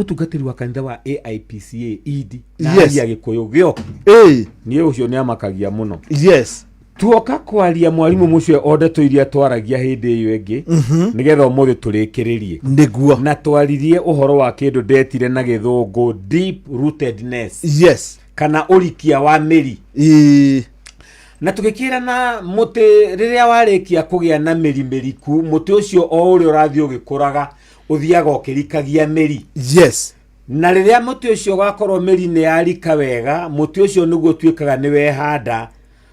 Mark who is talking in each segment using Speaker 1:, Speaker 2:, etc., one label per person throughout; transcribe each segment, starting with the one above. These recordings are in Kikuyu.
Speaker 1: Mũtungatĩri wa kanitha wa AIPCA Idi na
Speaker 2: Yes.
Speaker 1: aria Gĩkũyũ gĩo.
Speaker 2: Ĩĩ.
Speaker 1: Niĩ ũcio nĩ amakagia mũno.
Speaker 2: Yes.
Speaker 1: Tuoka kwaria mwarimũ mũcio o ndeto iria twaragia hĩndĩ ĩyo ĩngĩ, nĩgetha ũmũthĩ tũrĩkĩrĩrie.
Speaker 2: Nĩguo.
Speaker 1: Na twaririe ũhoro wa kĩndũ ndetire na Gĩthũngũ deep rootedness, kana ũrikia wa mĩri.
Speaker 2: Ĩĩ.
Speaker 1: Na tũgĩkĩrana mũtĩ rĩrĩa warĩkia kũgĩa na mĩri mĩriku, mũtĩ ũcio o ũrĩa ũrathiĩ ũgĩkũraga ũthiaga ũkĩrikagia mĩri.
Speaker 2: Yes.
Speaker 1: Na rĩrĩa mũtĩ ũcio ũgakorwo mĩri nĩ yarika wega, mũtĩ ũcio nĩguo ũtuĩkaga nĩ wehanda.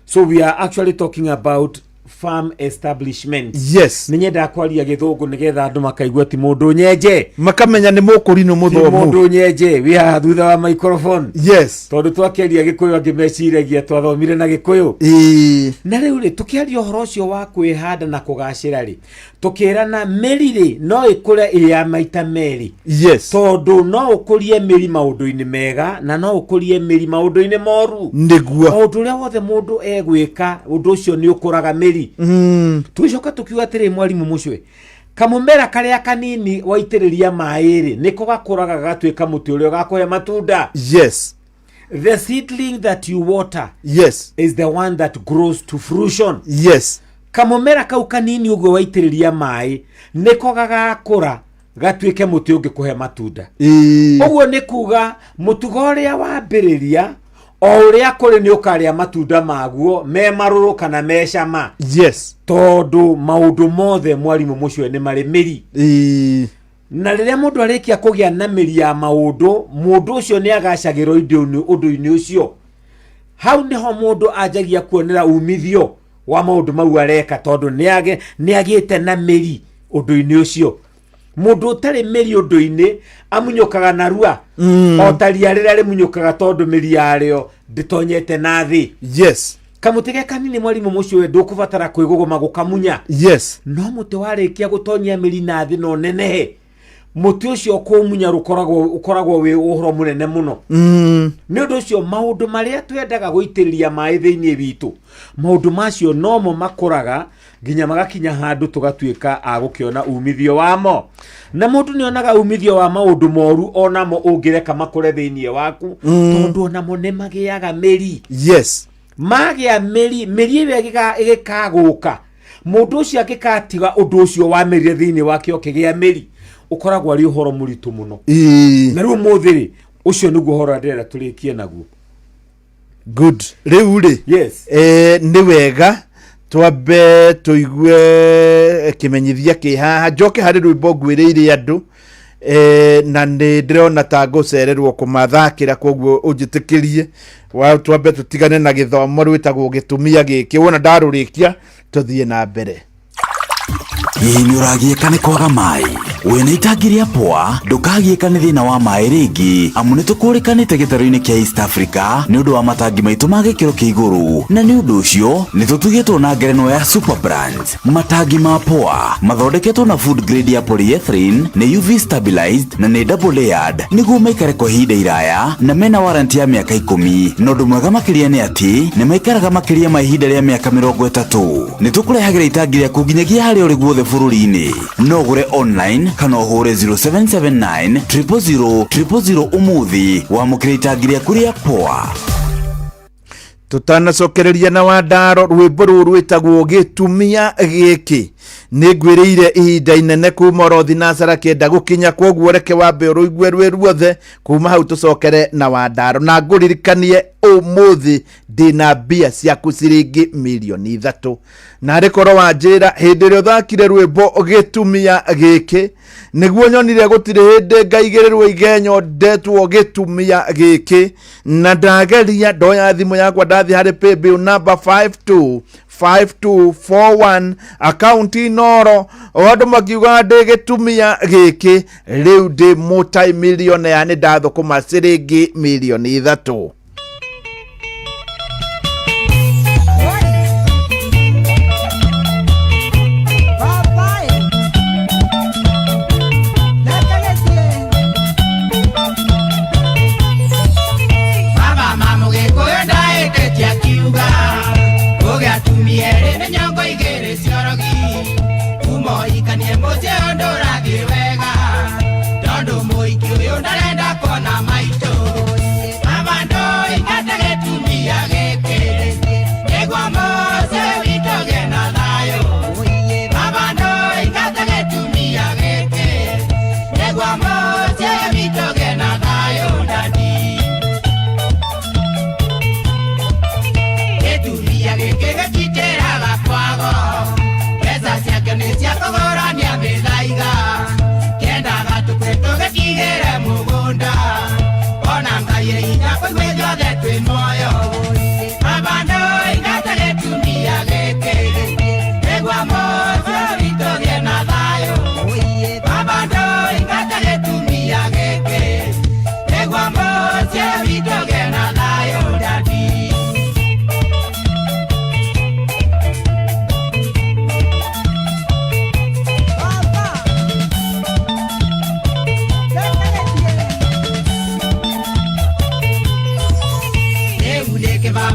Speaker 1: So we are actually talking about farm establishment.
Speaker 2: Yes.
Speaker 1: Nĩ nyendaga kwaria Gĩthũngũ nĩgetha andũ makaigua ti mũndũ nyenje.
Speaker 2: Makamenya nĩ mũkũrinũ
Speaker 1: Ti
Speaker 2: mũthomu.
Speaker 1: mũndũ nyenje wĩ haha thutha wa microphone.
Speaker 2: Yes.
Speaker 1: Tondũ twakĩaria Gĩkũyũ angĩ meciragia twathomire na Gĩkũyũ.
Speaker 2: Ĩĩ.
Speaker 1: Na rĩu rĩ, tũkĩaria ũhoro ũcio wa kwĩhanda na kũgacĩra rĩ, tũkĩrana mĩri rĩ no ĩkũre ĩ ya maita merĩ.
Speaker 2: Yes.
Speaker 1: Tondũ no ũkũrie mĩri maũndũ-inĩ mega na no ũkũrie mĩri maũndũ-inĩ moru.
Speaker 2: Nĩguo.
Speaker 1: O ũndũ ũrĩa wothe mũndũ egwĩka, ũndũ ũcio nĩ ũkũraga mĩri. Tũgĩcoka tũkiuga atĩrĩ, mwarimũ mũcwe, kamũmera karĩa kanini waitĩrĩria maĩ rĩ, nĩko gakũraga gagatuĩka mũtĩ ũrĩa ũgakũhe matunda.
Speaker 2: Yes.
Speaker 1: The seedling that you water
Speaker 2: Yes.
Speaker 1: is the one that grows to fruition.
Speaker 2: Yes.
Speaker 1: Kamũmera kau kanini ũguo waitĩrĩria maĩ nĩko gagakũra gatuĩke mũtĩ ũngĩkũhe matunda.
Speaker 2: Ĩĩ.
Speaker 1: Ũguo nĩ kuga mũtugo ũrĩa wambĩrĩria o ũrĩa kũrĩ nĩ ũkarĩa matunda maguo me marũrũ kana me cama.
Speaker 2: Yes.
Speaker 1: Tondũ maũndũ mothe mwarimũ mũcwe nĩ marĩ mĩri.
Speaker 2: Ĩĩ.
Speaker 1: Na rĩrĩa mũndũ arĩkia kũgĩa na mĩri ya maũndũ, mũndũ ũcio nĩ agacagĩrwo ũndũ-inĩ ũcio. Hau nĩho mũndũ anjagia kuonera umithio wa maũndũ mau areka, tondũ nĩ agĩte na mĩri ũndũ-inĩ ũcio. Mũndũ ũtarĩ mĩri ũndũ-inĩ amunyũkaga narua. O ta ria rĩrĩa rĩmunyũkaga tondũ mĩri yarĩo ndĩtonyete na thĩ.
Speaker 2: Yes.
Speaker 1: Kamũtĩ ge kanini mwarimũ mũcio ndũkũbatara kwĩgũgũma gũkamunya.
Speaker 2: Yes.
Speaker 1: No mũtĩ warĩkia gũtonyia mĩri na thĩ na ũnenehe, mũtĩ ũcio kũmunya ũkoragwo wĩ ũhoro mũnene mũno. Nĩ ũndũ ũcio maũndũ marĩa twendaga gũitĩrĩria maĩ thĩinĩ witũ, maũndũ macio nomo makũraga nginya magakinya handũ tũgatuĩka a gũkĩona umithio wamo. Na mũndũ nĩ onaga umithio wa maũndũ moru onamo ũngĩreka makũre thĩinĩ waku, tondũ onamo nĩ magĩaga mĩri.
Speaker 2: Yes.
Speaker 1: Magĩa mĩri, mĩri ĩyo ĩgĩkagũka, mũndũ ũcio angĩgatiga ũndũ ũcio wa mĩrire thĩinĩ wake ũkĩgĩa mĩri, ũkoragwo arĩ ũhoro mũritũ mũno.
Speaker 2: Ĩĩ.
Speaker 1: Na rĩu ũmũthĩ rĩ, ũcio nĩguo ũhoro ũrĩa ndĩrenda tũrĩkie naguo.
Speaker 2: Good. Rĩu rĩ,
Speaker 1: Yes.
Speaker 2: Nĩ wega twambe tũigue kĩmenyithia kĩ haha, njoke harĩ rwĩmbo ngwĩrĩire andũ, na nĩ ndĩrona ta ngũcererwo kũmathakĩra, koguo ũnjĩtĩkĩrie twambe tũtigane na gĩthomo rwĩtagwo gĩtumia gĩkĩ, wona ndarũrĩkia tũthiĩ na mbere.
Speaker 3: Hihi nĩ ũragiĩka nĩ kwaga maĩ? Wĩna itangi rĩa poa, ndũkagiĩka nĩ thĩna wa maĩ rĩngĩ, amu nĩ tũkũrĩkanĩte gĩtarũ-inĩ kĩa East Africa nĩ ũndũ wa matangi maitũ ma gĩkĩro kĩa igũrũ, na nĩ ũndũ ũcio nĩ tũtugĩtwo na ngerenwa ya Super Brands. Matangi ma poa mathondeketwo na food grade ya polyethylene, nĩ UV stabilized na nĩ double layered nĩguo maikare kwa ihinda iraya, na mena warranty ya mĩaka 10. Na ũndũ mwega makĩria nĩ atĩ nĩ maikaraga makĩria ma ihinda rĩa mĩaka 30. Nĩ tũkũrehagĩra itangi rĩaku nginyagia harĩa ũrĩ guothe bũrũri-inĩ. No ũgũre online kana ũhũre 0779 000 000 ũmũthĩ wamũkĩre itangi rĩaku rĩa poa.
Speaker 2: Tutanacokereria na wandaro rwĩmbo rũrũ rwĩtagwo gĩtumia gĩkĩ, nĩ ngwĩrĩire ihinda inene kuma oro thinacara kenda gũkinya, kwoguo reke wambe ũrũigue rwĩ ruothe, kuma hau tũcokere na wandaro, na ngũririkanie ũmũthĩ ndĩna mbia ciaku ciringi mirioni 3. Na arĩ korwo wanjĩra hĩndĩ ĩrĩa ũthakire rwĩmbo gĩtumia gĩkĩ, nĩguo nyonire gũtirĩ hĩndĩ ngaigĩrĩrwo igenyo ndetwo gĩtumia gĩkĩ, na ndageria ndoya thimũ yakwa ndathiĩ harĩ paybill number 525241 akaunti noro, o andũ makiuga ndĩ gĩtumia gĩkĩ, rĩu ndĩ multi millionaire, nĩ ndathũkũma ciringi mirioni 3.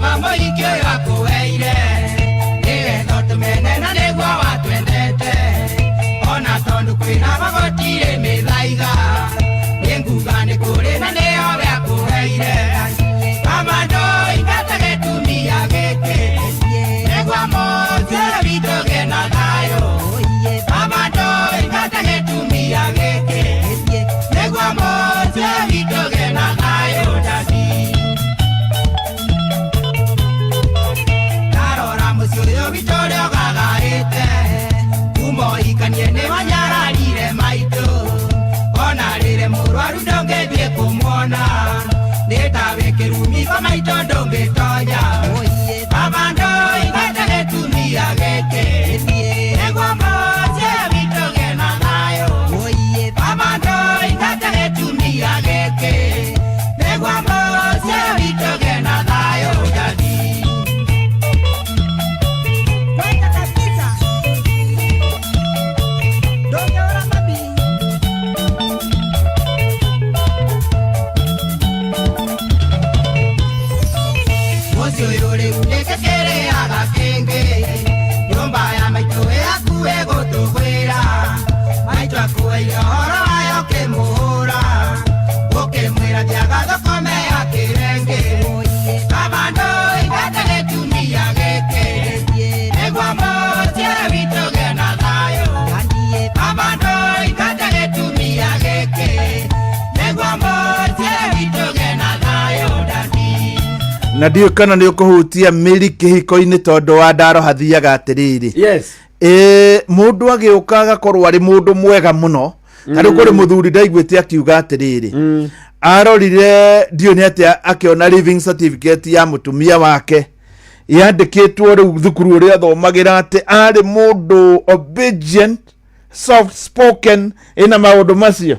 Speaker 4: Baba mũhiki ũyũ akũheire nĩgetha ũtũmene na nĩguo watwendete ona tondũ kwĩna magotirĩ mĩthaiga nĩnguga nĩ kũrĩ na nĩyo we akũheire Mama ndoingata gĩtumia gĩkĩ nĩguo mũciĩ witũ ũgĩe na thayũ Mama ndoingata gĩtumia gĩkĩ nĩguo mũciĩ witũ ũgĩe na thayũ dadi ndarora mũciĩ ũyũ witũ ũrĩa ũgagarĩte kuma ũhikanie nĩ wanyararire maitũ ona rĩrĩ mũrwaru ndũngĩthiĩ kũmuona nĩ ta wĩ kĩrumi kwa maitũ ndũngĩtonya baba ndoingata gĩtumia gĩkĩ nĩguo mũciĩ witũ ũgĩe na thayũ baba ndoingata gĩtumia gĩkĩ nĩguo mũciĩ witũ ũgĩe na thayũ dadi.
Speaker 5: Kwenda kabisa. Ndũngĩũra mami.
Speaker 4: Mũciĩ ũyũ rĩu nĩkĩ kĩrĩaga kĩngĩ nyũmba ya maitũ ĩhakuhĩ gũtũgwĩra maitũ akuĩire ũhoro wayo ũkĩmũhũra ũkĩmwĩra thiaga thokome ya kĩrengĩ baba ndũingate gĩtumia gĩkĩ nĩguo mũciĩ witũ ũgĩe na thayũ baba ndũingate gĩtumia gĩkĩ nĩguo mũciĩ witũ ũgĩe na thayũ dadi.
Speaker 2: Na ndiũĩ kana nĩ ũkũhutia mĩri kĩhiko-inĩ tondũ wa ndaro hathiaga atĩrĩrĩ.
Speaker 1: Yes.
Speaker 2: Ĩ mũndũ agĩũka agakorwo arĩ mũndũ mwega mũno ta rĩu kũrĩ mũthuri ndaiguĩte akiuga atĩrĩrĩ arorire ndiũĩ nĩ atĩa akĩona living certificate ya mũtumia wake yandĩkĩtwo rĩu thukuru ũrĩa athomagĩra atĩ arĩ mũndũ obedient, soft spoken, ĩna maũndũ macio.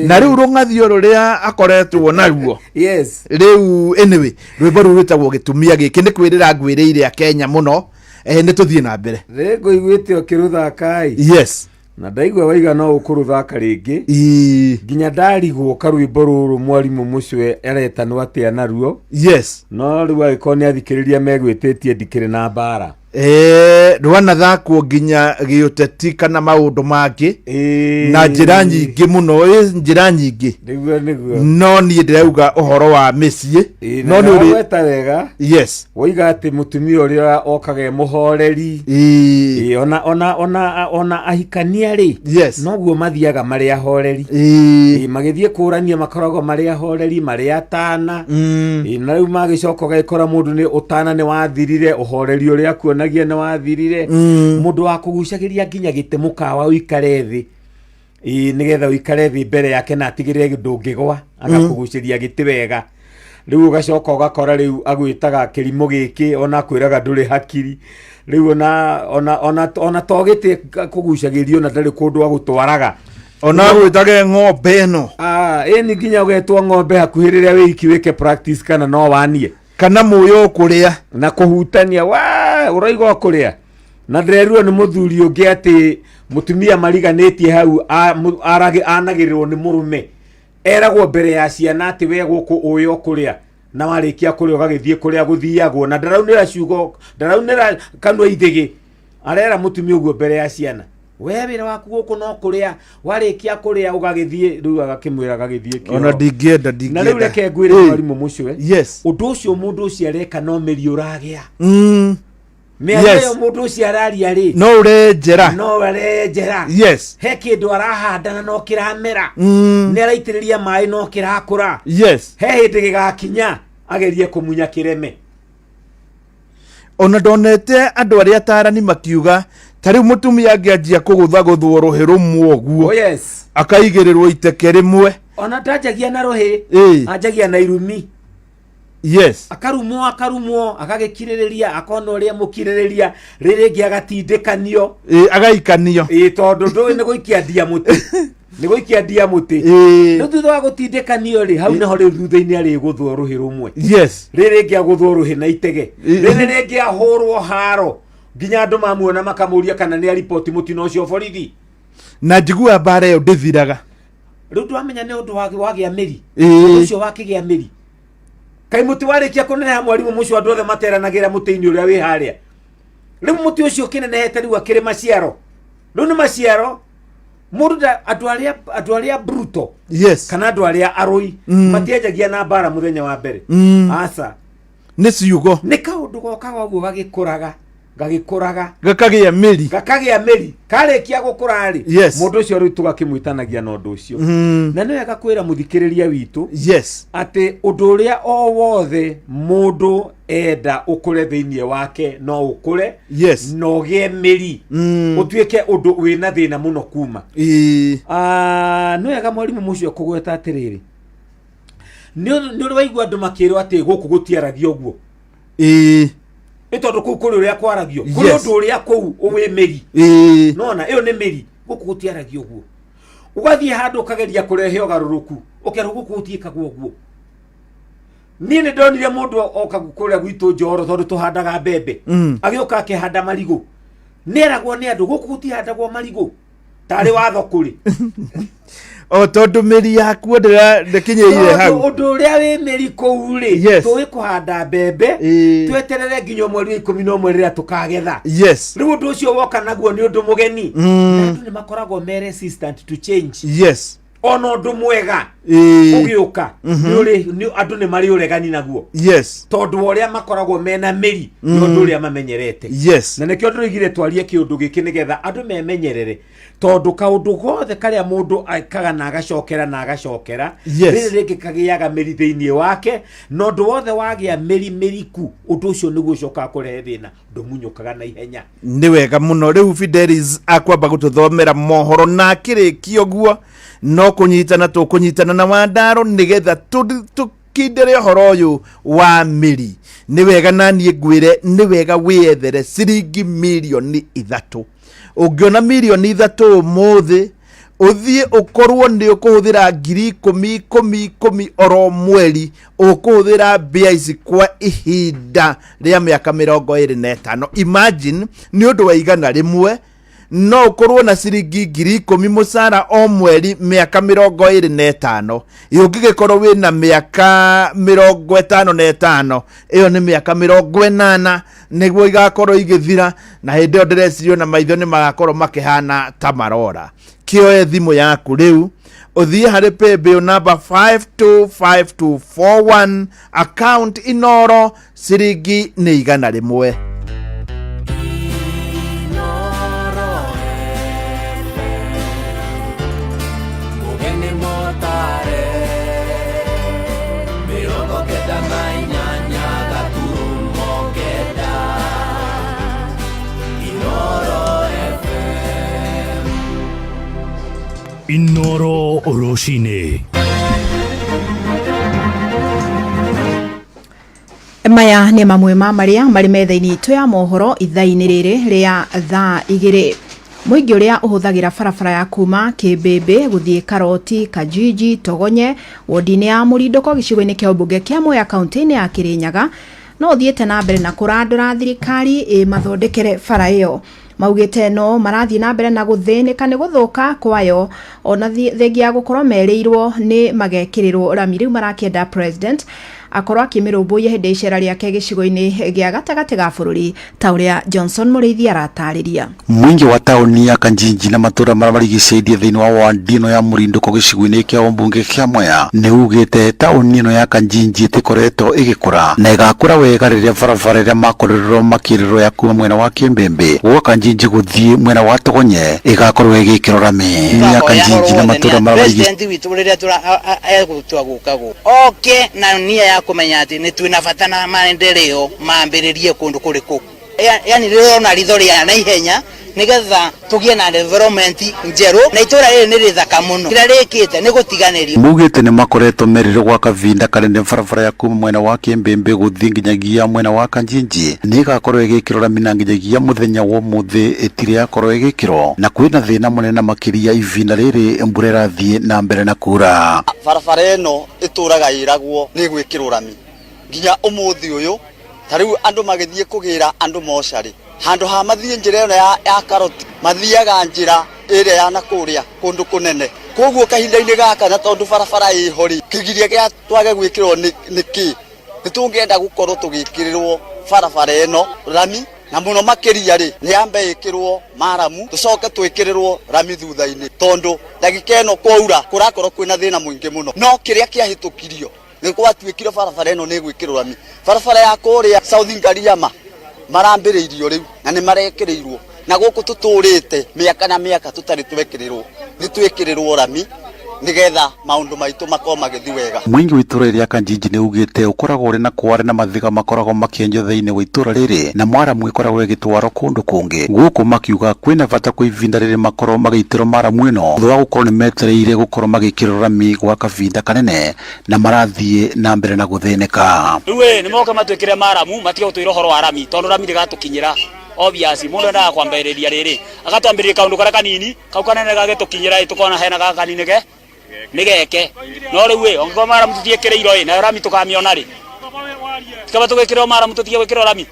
Speaker 2: Na rĩu rũng'athio rũrĩa akoretwo naruo.
Speaker 1: Yes.
Speaker 2: Rĩu anyway rwĩmbo rũu rwĩtagwo gĩtumia gĩkĩ nĩ kwĩrĩra ngwĩrĩire akenya mũno nĩ tũthiĩ na mbere.
Speaker 1: Rĩ ngũiguĩte ũkĩrũthaka-ĩ.
Speaker 2: Yes.
Speaker 1: Na ndaigua waiga no ũkũrũthaka rĩngĩ.
Speaker 2: Ii.
Speaker 1: Nginya ndarigwo karwĩmbo rũrũ mwarimũ mũcwe aretanwo atĩa naruo.
Speaker 2: Yes.
Speaker 1: No rĩu angĩkorwo nĩ athikĩrĩria megwĩtĩtie ndikĩrĩ na mbara.
Speaker 2: Rwanathakwo nginya gĩũteti kana maũndũ mangĩ
Speaker 1: Ĩĩ.
Speaker 2: na njĩra nyingĩ mũno, ĩ njĩra nyingĩ.
Speaker 1: Nĩguo nĩguo.
Speaker 2: No niĩ ndĩrauga ũhoro wa mĩciĩ.
Speaker 1: Ĩĩ,
Speaker 2: no
Speaker 1: na
Speaker 2: nĩ ũrĩ
Speaker 1: weta wega.
Speaker 2: Yes.
Speaker 1: Woiga atĩ mũtumia ũrĩa okaga e mũhoreri.
Speaker 2: Ĩĩ.
Speaker 1: Ĩĩ, ona ahikania rĩ.
Speaker 2: Yes.
Speaker 1: Noguo mathiaga marĩ ahoreri.
Speaker 2: Ĩĩ.
Speaker 1: Ĩĩ, magĩthiĩ kũrania makoragwo marĩ ahoreri, marĩ atana. Ĩĩ, na rĩu magĩcoka ũgagĩkora mũndũ nĩ ũtana nĩ wathirire, ũhoreri ũrĩa akuonagia nĩ wathirire. Mũndũ wa kũgucagĩria nginya gĩtĩ mũkawa ũikare thĩ. Ĩĩ, nĩgetha ũikare thĩ mbere yake na atigĩrĩre ndũngĩgwa, agakũgucĩria gĩtĩ wega. Rĩu ũgacoka ũgakora rĩu agwĩtaga kĩrimũ gĩkĩ, ona akwĩraga ndũrĩ hakiri. Rĩu ona to gĩtĩ kũgucagĩrio na ndarĩ kũndũ agũtwaraga.
Speaker 2: Ona agwĩtage ng'ombe ĩno.
Speaker 1: Ĩni nginya ũgetwo ng'ombe hakuhĩ rĩrĩa wĩ iki wĩke practice kana no wanie.
Speaker 2: Kana mũyo ũkũrĩa.
Speaker 1: Na kũhutania, wa, ũraiga ũkũrĩa. Na ndĩrerirwo nĩ mũthuri ũngĩ atĩ mũtumia mariganĩtie hau anagĩrĩrwo nĩ mũrũme. Eragwo mbere ya ciana atĩ we gũkũ ũyũ ũkũrĩa. Na warĩkia kũrĩa ũgagĩthiĩ kũrĩa gũthiagwo. Na ndaraunĩra ciugo, ndaraunĩra kanua ithĩgĩ. Arera mũtumia ũguo mbere ya ciana. We wĩra waku gũkũ no kũrĩa, warĩkia kũrĩa ũgagĩthiĩ, rĩu agakĩmwĩra agagĩthiĩ kĩoro.
Speaker 2: Ona ndingĩenda,
Speaker 1: Na rĩu
Speaker 2: ndingĩenda.
Speaker 1: reke ngwĩre
Speaker 2: Ĩĩ.
Speaker 1: mwarimũ mũcwe.
Speaker 2: Yes.
Speaker 1: Ũndũ ũcio mũndũ ũcio areka no mĩri ũragĩa. Mĩario
Speaker 2: Yes.
Speaker 1: ĩyo mũndũ ũcio araria rĩ.
Speaker 2: No ũrenjera.
Speaker 1: No arenjera.
Speaker 2: Yes.
Speaker 1: He kĩndũ arahanda na no kĩramera. Nĩ araitĩrĩria maĩ no kĩrakũra.
Speaker 2: Yes.
Speaker 1: He hĩndĩ gĩgakinya agerie kũmunya kĩreme.
Speaker 2: Ona ndonete andũ arĩa atarani makiuga ta rĩu mũtumia angĩanjia kũgũthagũthwo rũhĩ rũmwe ũguo.
Speaker 1: Oh, yes.
Speaker 2: Akaigĩrĩrwo iteke rĩmwe.
Speaker 1: Ona ndanjagia na rũhĩ.
Speaker 2: Ĩĩ.
Speaker 1: Anjagia na irumi.
Speaker 2: Yes.
Speaker 1: Akarumwo, akarumwo, agagĩkirĩrĩria, akona ũrĩa mũkirĩrĩria, rĩrĩ rĩngĩ agatindĩkanio.
Speaker 2: Ĩĩ, agaikanio.
Speaker 1: Ĩĩ, tondũ ndũĩ nĩ gũikia ndia mũtĩ. Nĩ gũikia ndia mũtĩ.
Speaker 2: Ĩĩ.
Speaker 1: Rĩu thutha wa gũtindĩkanio rĩ, hau nĩho rĩu thutha-inĩ arĩgũthwo rũhĩ rũmwe.
Speaker 2: Yes.
Speaker 1: Rĩrĩ rĩngĩ agũthwo rũhĩ na itege.
Speaker 2: Ĩĩ.
Speaker 1: Rĩrĩ rĩngĩ ahũrwo haro. Nginya andũ mamuona makamũria kana nĩ aripoti mũtino ũcio borithi.
Speaker 2: Na njiguaga mbara ĩyo ndĩthiraga.
Speaker 1: Rĩu ndwamenya nĩ ũndũ wagĩa mĩri.
Speaker 2: Ĩĩ.
Speaker 1: Ũndũ ũcio wakĩgĩa mĩri. Kaĩ mũtĩ warĩkia kũneneha mwarimũ mũcio andũ othe materanagĩra mũtĩ-inĩ ũrĩa wĩ harĩa. Rĩu mũtĩ ũcio ũkĩnenehete rĩu akĩrĩ maciaro. Rĩu nĩ maciaro mũndũ nda- andũ arĩa andũ arĩa bruto
Speaker 2: Yes.
Speaker 1: kana andũ arĩa arũi matianjagia na mbara mũthenya wa mbere. Aca.
Speaker 2: Nĩ ciugo.
Speaker 1: Nĩ kaũndũ gokaga ũguo gagĩkũraga gagĩkũraga
Speaker 2: Gakagĩa mĩri.
Speaker 1: Gakagĩa mĩri. Karĩkia gũkũra rĩ,
Speaker 2: Yes.
Speaker 1: mũndũ ũcio rĩu tũgakĩmwĩtanagia na ũndũ ũcio. Na nĩ wega kwĩra mũthikĩrĩria witũ
Speaker 2: Yes.
Speaker 1: atĩ ũndũ ũrĩa o wothe mũndũ enda ũkũre thĩinĩ wake no ũkũre
Speaker 2: Yes.
Speaker 1: na ũgĩe mĩri, ũtuĩke ũndũ wĩna thĩna mũno kuma.
Speaker 2: Ĩĩ.
Speaker 1: Ah, nĩ wega mwarimũ mũcio kũgweta atĩrĩrĩ, nĩ nĩ ũrĩ waigua andũ makĩrwo atĩ gũkũ gũtiaragio ũguo?
Speaker 2: Ĩĩ.
Speaker 1: Nĩ tondũ kũu kũrĩ ũrĩa kwaragio, kũrĩ
Speaker 2: Yes.
Speaker 1: ũndũ ũrĩa kũu wĩ mĩri.
Speaker 2: Ĩĩ.
Speaker 1: Nona ĩyo nĩ mĩri, gũkũ gũtiaragio ũguo. Ũgathiĩ handũ ũkageria kũrehe ũgarũrũku, ũkerwo gũkũ gũtiĩkagwo ũguo. Niĩ nĩ ndonire mũndũ oka kũrĩa gwitũ Njoro, tondũ tũhandaga mbembe, agĩũka akĩhanda marigũ. Nĩeragwo nĩ andũ gũkũ gũtihandagwo marigũ, tarĩ watho kũrĩ.
Speaker 2: O tondũ mĩri yakuo ndĩkinyĩire
Speaker 1: Tondũ
Speaker 2: hau.
Speaker 1: Ũndũ ũrĩa wĩ mĩri kũu rĩ,
Speaker 2: Yes.
Speaker 1: tũĩ kũhanda mbembe,
Speaker 2: Ĩĩ.
Speaker 1: tweterere nginya mweri wa 11 rĩrĩa tũkagetha.
Speaker 2: Yes.
Speaker 1: Rĩu ũndũ ũcio woka naguo nĩ ũndũ mũgeni. Na andũ nĩ makoragwo me resistant to change.
Speaker 2: Yes.
Speaker 1: Ona ũndũ mwega
Speaker 2: Ĩĩ.
Speaker 1: ũgĩũka, andũ nĩ marĩ ũregani naguo,
Speaker 2: Yes.
Speaker 1: tondũ wa ũrĩa makoragwo mena mĩri nĩ ũndũ ũrĩa mamenyerete.
Speaker 2: Yes.
Speaker 1: Na nĩkĩo ndĩroigire twarie kĩũndũ gĩkĩ nĩgetha andũ memenyerere, tondũ kaũndũ gothe karĩa mũndũ ekaga na agacokera na agacokera,
Speaker 2: Yes.
Speaker 1: rĩrĩ rĩngĩ kagĩaga mĩri thĩinĩ wake, na ũndũ wothe wagĩa mĩri mĩriku, ũndũ ũcio nĩguo ũcokaga kũrehe thĩna, ndũmunyũkaga na ihenya.
Speaker 2: Nĩ wega mũno. Rĩu Fidelis akwamba gũtũthomera mohoro, na akĩrĩkia ũguo no kũnyitana tũkũnyitana na Wandaro nĩgetha tũkindĩre ũhoro ũyũ wa mĩri. Nĩ wega na niĩ ngwĩre nĩ wega wĩyethere ciringi mirioni 3. Ũngĩona mirioni 3 ũmũthĩ, ũthiĩ ũkorwo nĩ ũkũhũthĩra ngiri ikũmi ikũmi ikũmi oro mweri, ũkũhũthĩra mbia ici kwa ihinda rĩa mĩaka 25. Imagine, nĩ ũndũ wa 100 no ũkorwo na ciringi 10,000 mũcara o mweri mĩaka 25. Ũngĩgĩkorwo wĩna mĩaka 55, ĩyo nĩ mĩaka 80 nĩguo igakorwo igĩthira, na hĩndĩ ĩyo ndĩreciria na maitho nĩ magakorwo makĩhana ta marora. Kĩoe thimũ yaku rĩu ũthiĩ harĩ paybill number 525241, account Inoro, ciringi nĩ 100.
Speaker 6: Mũgeni mũtare 98.9 Inoro FM.
Speaker 7: Inoro Rũcinĩ.
Speaker 8: Maya nĩ mamwe ma marĩa marĩ metha-inĩ itũ ya mohoro ithaa-inĩ rĩrĩ rĩa thaa 2. Mũingĩ ũrĩa ũhũthagĩra barabara ya kuma Kĩmbĩmbĩ gũthiĩ Karoti, Kajiji, Togonye, wodi-inĩ ya Mũrindũko gĩcigo-inĩ kĩa ũmbunge kĩa Mwea kaunti-inĩ ya Kĩrĩnyaga no ũthiĩte na mbere na kũrandũra thirikari ĩmathondekere bara ĩyo. Maugĩte no marathiĩ na mbere na gũthĩnĩka nĩ gũthũka kwayo ona thengia ya gũkorwo merĩirwo nĩ magekĩrĩrwo rami. Rĩu marakĩenda president akorwo akĩmĩrũmbũiya hĩndĩ ya icera rĩake gĩcigo-inĩ gĩa gatagatĩ ga bũrũri, ta ũrĩa Johnson Mũrĩithi aratarĩria.
Speaker 9: Mũingĩ wa taũni ya Kanjinji na matũra marĩa marigicĩirie thĩinĩ wa wandi ĩno ya Mũrindũko gĩcigo-inĩ kĩa ũmbunge kĩa Mwea nĩ ugĩte taũni ĩno ya Kanjinji ĩtikoretwo ĩgĩkũra na ĩgakũra wega rĩrĩa barabara ĩrĩa makorirwo makĩrĩrwo ya kuma mwena wa Kĩmbĩmbĩ gwa Kanjinji gũthiĩ mwena wa Togonye ĩgakorwo ĩgĩkĩrwo rami. Ya Kanjinji na matũra marĩa marigicĩirie
Speaker 4: President witũ rĩrĩa tũra egũtua gũka gũkũ oke na nia ya kũmenya atĩ nĩ twĩna bata na maendeleo mambĩrĩrie kũndũ kũrĩkũ, yani rĩrona ritho rĩa naihenya nĩgetha tũgĩe na development njerũ, na itũra rĩrĩ nĩ rĩthaka mũno, kĩrĩa rĩkĩte nĩ gũtiganĩrio.
Speaker 9: Maugĩte nĩ makoretwo merĩrwo gwa kavinda kanene barabara ya kuma mwena wa Kĩmbĩmbĩ gũthiĩ nginyagia mwena wa Kanjinji nĩ ĩgakorwo ĩgĩkĩrwo rami, na nginyagia mũthenya wa ũmũthĩ ĩtirĩ yakorwo ĩgĩkĩrwo, na kwĩna thĩna mũnene makĩria ivinda rĩrĩ mbura ĩrathiĩ na mbere na kura.
Speaker 10: Barabara ĩno ĩtũraga ĩragwo nĩ ĩgwĩkĩrwo rami nginya ũmũthĩ ũyũ. Ta rĩu andũ magĩthiĩ kũgĩra andũ mocarĩ, handũ ha mathiĩ njĩra ĩno ya Karoti, mathiaga njĩra ĩrĩa ya na kũrĩa kũndũ kũnene. Koguo kahinda-inĩ gaka, na tondũ barabara ĩho rĩ, kĩgiria gĩa twage gwĩkĩrwo nĩ kĩ? Nĩ tũngĩenda gũkorwo tũgĩkĩrĩrwo barabara ĩno rami, na mũno makĩria rĩ nĩ yambe ĩkĩrwo maramu, tũcoke twĩkĩrĩrwo rami thutha-inĩ, tondũ ndagĩka ĩno kwaura kũrakorwo kwĩna thĩna mũingĩ mũno. No kĩrĩa kĩahĩtũkirio nĩ gwatuĩkire barabara ĩno nĩ ĩgwĩkĩrwo rami. Barabara ya kũrĩa South Ngariama marambĩrĩirio rĩu na nĩ marekĩrĩirwo, na gũkũ tũtũrĩte mĩaka na mĩaka tũtarĩ twekĩrĩrwo, nĩ twĩkĩrĩrwo rami nĩgetha maũndũ maitũ makorwo magĩthiĩ wega.
Speaker 9: Mũingĩ wa itũra rĩa Kanjinji nĩ ugĩte ũkoragwo ũrĩ na kware na mathiga makoragwo makĩenjwo thĩinĩ wa itũra rĩrĩ, na mwaramu ĩkoragwo ĩgĩtwarwo kũndũ kũngĩ. Gũkũ makiuga kwĩna bata kwa ivinda rĩrĩ makorwo magĩitĩrwo maramu ĩno thutha wa gũkorwo nĩ metereire gũkorwo magĩkĩrwo rami gwa kavinda kanene na marathiĩ na mbere na gũthĩnĩka.
Speaker 11: Rĩu ĩ nĩ moke matwĩkĩre maramu, matige gũtwĩra ũhoro wa rami, tondũ rami ndĩgatũkinyĩra. Obvious mũndũ endaga kwambĩrĩria rĩrĩ, agatwambĩrĩria kaũndũ karĩa kanini, kau kanene gagĩtũkinyĩra ĩ tũkona hena gaka kanini ge nĩ geke. No rĩu ĩ angĩkorwo maramu tũtiĩkĩrĩirwo ĩ, nayo rami tũkamĩona rĩ? Tikaba tũgĩkĩrĩrwo maramu tũtige gwĩkĩrwo rami?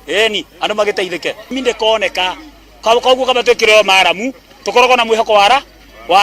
Speaker 11: Ĩni andũ magĩteithĩke. Rami ndĩkoneka, koguo kaba twĩkĩrĩrwo maramu tũkoragwo na mwĩhoko wa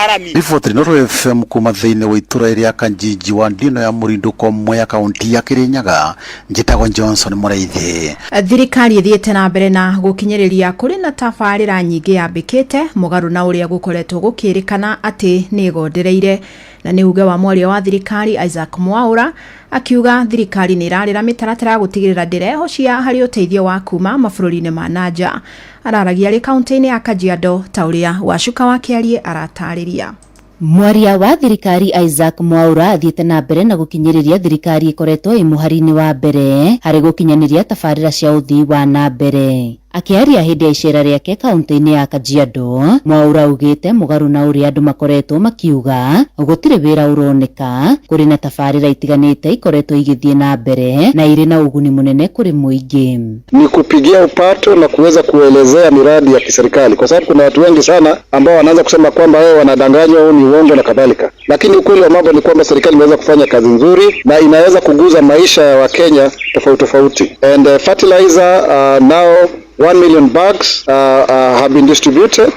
Speaker 11: rami.
Speaker 9: Riboti Inooro FM kuma thĩinĩ wa itũra rĩa Kanjinji wa ndino ya Mũrindũko Mwea kaunti ya Kĩrĩnyaga, njĩtagwo Johnson Mũraithi.
Speaker 8: Thirikari ĩthiĩte na mbere na gũkinyĩrĩria kũrĩ na tabarĩra nyingĩ yambĩkĩte mũgarũ na ũrĩa gũkoretwo gũkĩrĩkana atĩ nĩ ĩgondereire. Na nĩ uge wa mwaria wa thirikari Isaac Mwaura akiuga thirikari nĩ ĩrarĩra mĩtaratara ya gũtigĩrĩra ndĩrehocia harĩ ũteithio wa kuma mabũrũri-inĩ ma nanja. Araragia arĩ kaunti-inĩ ya Kajiado ta ũrĩa Wacuka wa Kĩarie aratarĩria.
Speaker 12: Mwaria wa thirikari Isaac Mwaura athiĩte na mbere na gũkinyĩrĩria thirikari ĩkoretwo ĩ mũhari-inĩ wa mbere harĩ gũkinyanĩria tabarĩra cia ũthii wa na mbere. Akĩaria hĩndĩ ya icera rĩake kaunti-inĩ ya Kajiado, Mwaura augĩte mũgarũ na ũrĩa andũ makoretwo makiuga gũtirĩ wĩra ũroneka, kũrĩ na tabarĩra itiganĩte ikoretwo igĩthiĩ na mbere na irĩ na ũguni mũnene kũrĩ mũingĩ.
Speaker 13: Ni kupigia upato na kuweza kuelezea miradi ya kiserikali, kwa sababu kuna watu wengi sana ambao wanaanza kusema kwamba wao wanadanganywa, huu ni uongo na kadhalika, lakini ukweli wa mambo ni kwamba serikali imeweza kufanya kazi nzuri na inaweza kuguza maisha ya Wakenya tofauti tofauti. And fertilizer now 1 million bags have been distributed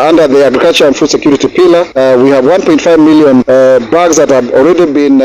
Speaker 13: under the agriculture and food security pillar. We have 1.5 million bags that have already been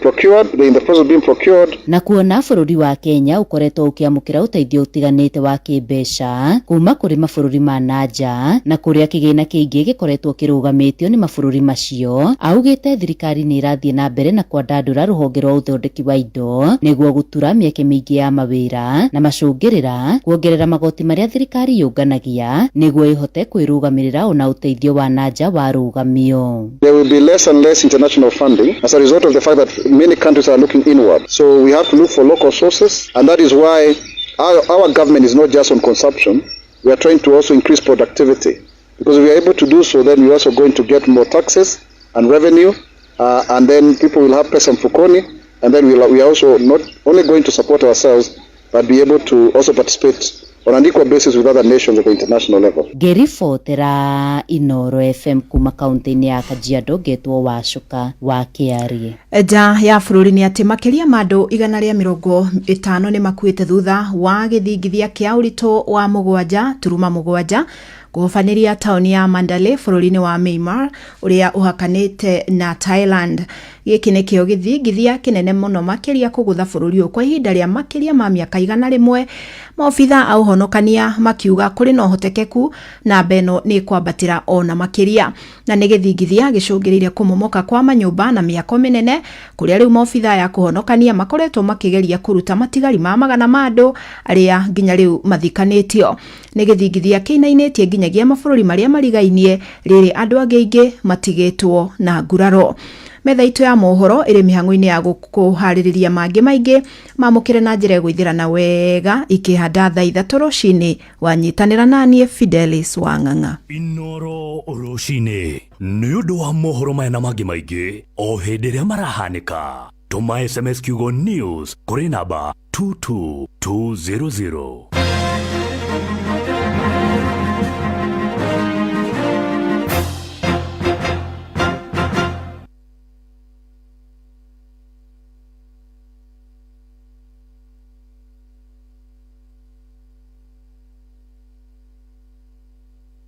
Speaker 13: procured. They're in the process of being procured.
Speaker 12: Na kuona bũrũri wa Kenya ũkoretwo ũkĩamũkĩra ũteithio ũtiganĩte wa kĩmbeca kuma kũrĩ mabũrũri ma nanja na kũrĩa kĩgĩna kĩingĩ gĩkoretwo kĩrũgamĩtio nĩ mabũrũri macio, augĩte thirikari nĩ ĩrathiĩ na mbere na kwandandũra rũhonge rwa ũthondeki wa indo nĩguo gũtura mĩeke mĩingĩ ya mawĩra na macũngĩrĩra kuongerera magoti marĩa thirikari yũnganagia nĩguo ĩhote kwĩrũgamĩrĩra ona ũteithio wa nanja warũgamio.
Speaker 13: There will be less and less international funding as a result of the fact that many countries are looking inward. So we have to look for local sources, and that is why our government is not just on consumption. We are trying to also increase productivity, because if we are able to do so, then we are also going to get more taxes and revenue, and then people will have pesa mfukoni, and then we are also not only going to support ourselves, but be able to also participate on an equal basis with other nations at the international level.
Speaker 12: Ngĩribotera Inooro FM kuma kaunti-inĩ ya Kajiado, ngetwo Wacuka wa Kĩarie.
Speaker 8: Nja ya bũrũri nĩ atĩ makĩria ma andũ 150 nĩ makuĩte thutha wa gĩthingithia kĩa ũritũ wa 7.7 kũhobanĩria taũni ya Mandalay bũrũri-inĩ wa Myanmar ũrĩa ũhakanĩte na Thailand. Gĩkĩ nĩkĩo gĩthingithia kĩnene mũno makĩria kũgũtha bũrũri ũyũ kwa ihinda rĩa makĩria ma mĩaka 100. Maobitha a ũhonokania makiuga kũrĩ na ũhotekeku namba ĩno nĩ ĩkwambatĩra ona makĩria, na nĩ gĩthingithia gĩcũngĩrĩire kũmomoka kwa manyũmba na mĩako mĩnene kũrĩa rĩu maobitha ya kũhonokania makoretwo makĩgeria kũruta matigari ma magana ma andũ arĩa nginya rĩu mathikanĩtio. Nĩ gĩthingithia kĩinainĩtie nginyagia mabũrũri marĩa marigainie rĩrĩ andũ angĩ aingĩ matigĩtwo na nguraro. Metha itũ ya mohoro ĩrĩ mĩhang'o-inĩ ya gũkũharĩrĩria mangĩ maingĩ mamũkĩre na njĩra ĩgũithĩrana wega ikĩhanda thaa 3 rũcinĩ. Wanyitanĩra naniĩ Fidelis Wang'ang'a.
Speaker 7: Inooro rũcinĩ nĩ ũndũ wa mohoro maya na mangĩ maingĩ o hĩndĩ ĩrĩa marahanĩka. Tũma SMS kiugo news kũrĩ namba 22200.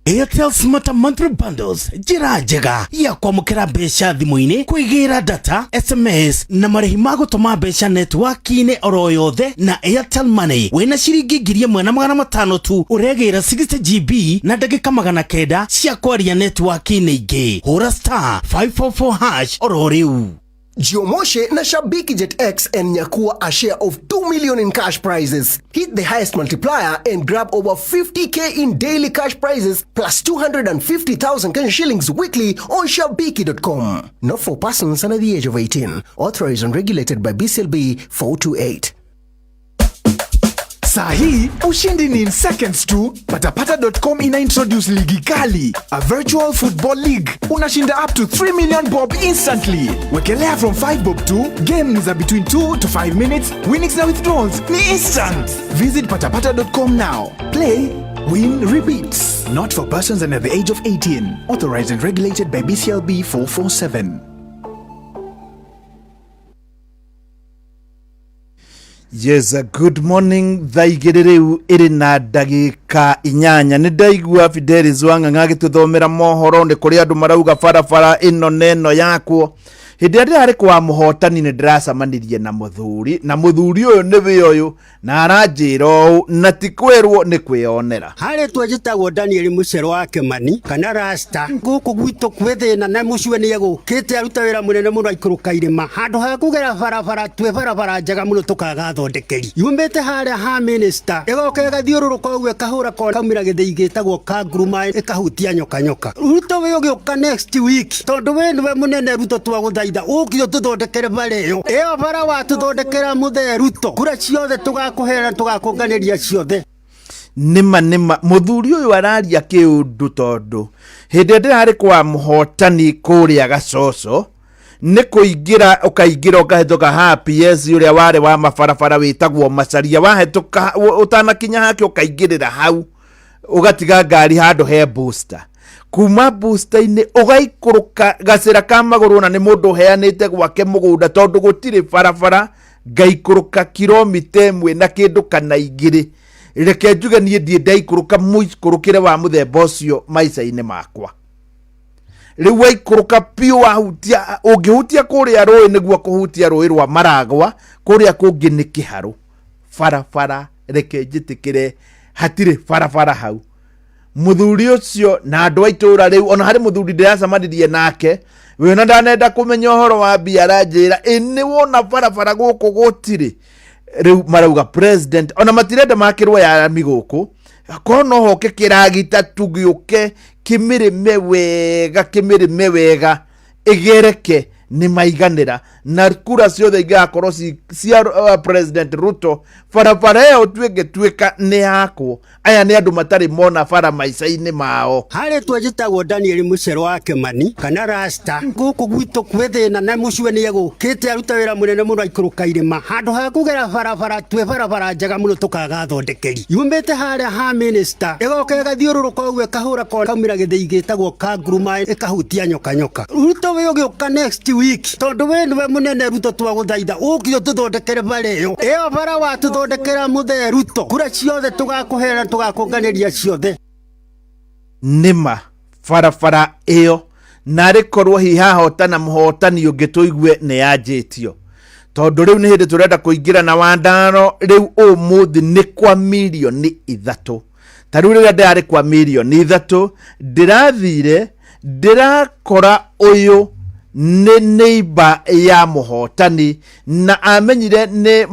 Speaker 14: Airtel Smarter Monthly Bundles njĩra njega ya kwamũkĩra mbeca thimũ-inĩ, kwĩgĩra data, SMS na marĩhi ma gũtũma mbeca netiwaki-inĩ oro yothe na Airtel Money. Wĩna ciringi 1500 tu ũregĩra 60 GB na ndagĩka 900 cia kwaria netiwaki-inĩ ingĩ. Hũra star 544 hash oro rĩu.
Speaker 15: Jiomoshe na Shabiki Jet X and nyakua a share of 2 million in cash prizes. Hit the highest multiplier and grab over 50K in daily cash prizes plus 250,000 Kenya shillings weekly on shabiki.com. Not for persons under the age of 18. Authorized and regulated by BCLB 428.
Speaker 16: Saa hii ushindi ni in seconds tu. Patapata.com ina introduce ligi kali, a virtual football league. Unashinda up to 3 million bob instantly. Wekelea from 5 bob tu. Game ni za between 2 to 5 minutes. Winnings na withdrawals ni instant. Visit patapata.com now. Play, win, repeat. Not for persons under the age of 18. Authorized and regulated by BCLB 447.
Speaker 2: Yes, good morning. Thaa 2 rĩu ĩrĩ na ndagĩka 8. Nĩ ndaigua Fidelis Wang'ang'a agĩtũthomera mohoro. Nĩ kũrĩ andũ marauga barabara ĩno na ĩno yakwo. Hĩndĩ ĩrĩa ndĩrarĩ kwa mũhotani nĩ ndĩracemanirie na mũthuri, na mũthuri ũyũ nĩwe ũyũ, na aranjĩra ũũ, na ti kwĩrwo nĩ kwĩyonera.
Speaker 17: Harĩ twe njĩtagwo Daniel Mũcero wa Kĩmani kana Rasta. Gũkũ gwitũ kwĩ thĩna na mũcue nĩ egũkĩte aruta wĩra mũnene mũno aikũrũka irĩma. Handũ ha kũgera barabara twĩ barabara njega mũno tũkaga thondekeri. Yumĩte harĩa ha minister ĩgoka ĩgathiũrũrũka ũguo ĩkahũra kona ĩkaumĩra gĩthĩi gĩtagwo Kanguruma ĩkahutia nyoka nyoka. Ruto we ũgĩũka next week tondũ we nĩwe mũnene Ruto twagũthaitha ũke ũtũthondekere bara ĩyo. Ĩyo bara watũthondekera mũthee Ruto kura ciothe tũgakũhera tũgakũnganĩria ciothe.
Speaker 2: Nĩma nĩma mũthuri ũyũ araria kĩũndũ, tondũ hĩndĩ ĩrĩa ndĩrarĩ kwa mũhotani kũrĩa Gacoco nĩ kũingĩra ũkaingĩra ũkahĩtũka ha PS ũrĩa warĩ wa mabarabara wĩtagwo Macaria, wahĩtũka ũtanakinya hake ũkaingĩrĩra hau ũgatiga ngari handũ he booster, kuma booster-inĩ ũgaikũrũka gacĩra ka magũrũ, na nĩ mũndũ ũheanĩte gwake mũgũnda tondũ gũtirĩ barabara, ngaikũrũka kilomita 1 na kĩndũ kana 2. Reke njuge niĩ ndiĩ ndaikũrũka mũikũrũkĩre wa mũthemba ũcio maica-inĩ makwa. Rĩu waikũrũka piũ wahutia, ũngĩhutia kũrĩa rũĩ nĩguo kũhutia rũĩ rwa Maragwa, kũrĩa kũngĩ nĩ kĩharũ. Barabara reke njĩtĩkĩre hatirĩ barabara hau. Mũthuri ũcio na andũ a itũũra rĩu, ona harĩ mũthuri ndĩracemanirie nake wĩona ndanenda kũmenya ũhoro wa mbia, aranjĩra ĩ nĩ wona barabara gũkũ gũtirĩ. Rĩu marauga president ona matirenda makĩrwo ya rami gũkũ, korwo no hoke kĩragita tu gĩũke kĩmĩrĩme wega, kĩmĩrĩme wega ĩgereke, nĩ maiganĩra na kura ciothe igakorwo cia President Ruto. Barabara ĩyo tuĩngĩtuĩka nĩ yakwo. Aya nĩ andũ matarĩ mona bara maica-inĩ mao.
Speaker 17: Harĩ twe njĩtagwo Daniel Mũcero wa Kĩmani kana Rasta. Gũkũ gwitũ kwĩ thĩna na mũcue nĩ egũkĩte aruta wĩra mũnene mũno aikũrũka irĩma. Handũ ha kũgera barabara twĩ barabara njega mũno tũkaga thondekeri. Yumĩte harĩa ha minister ĩgoka ĩgathiũrũrũka ũguo ĩkahũra kona ĩkaumĩra gĩthĩi gĩtagwo Kanguruma ĩkahutia nyoka nyoka. Ruto we ũgĩũka next week tondũ we nĩwe mũnene Ruto twagũthaitha ũke ũtũthondekere bara ĩyo. Ĩyo bara watũthondekera mũthee Ruto kura ciothe tũgakũhera tũgakũnganĩria ciothe.
Speaker 2: Nĩma barabara ĩyo narĩ korwo hihi hahotana mũhotani ũngĩ tũigue nĩ yanjĩtio, tondũ rĩu nĩ hĩndĩ tũrenda kũingĩra na Wandaro. Rĩu ũmũthĩ nĩ kwa mirioni 3. Ta rĩu rĩrĩa ndĩrarĩ kwa mirioni 3 ndĩrathire ndĩrakora ũyũ nĩ neighbor ya mũhotani, na amenyire nĩ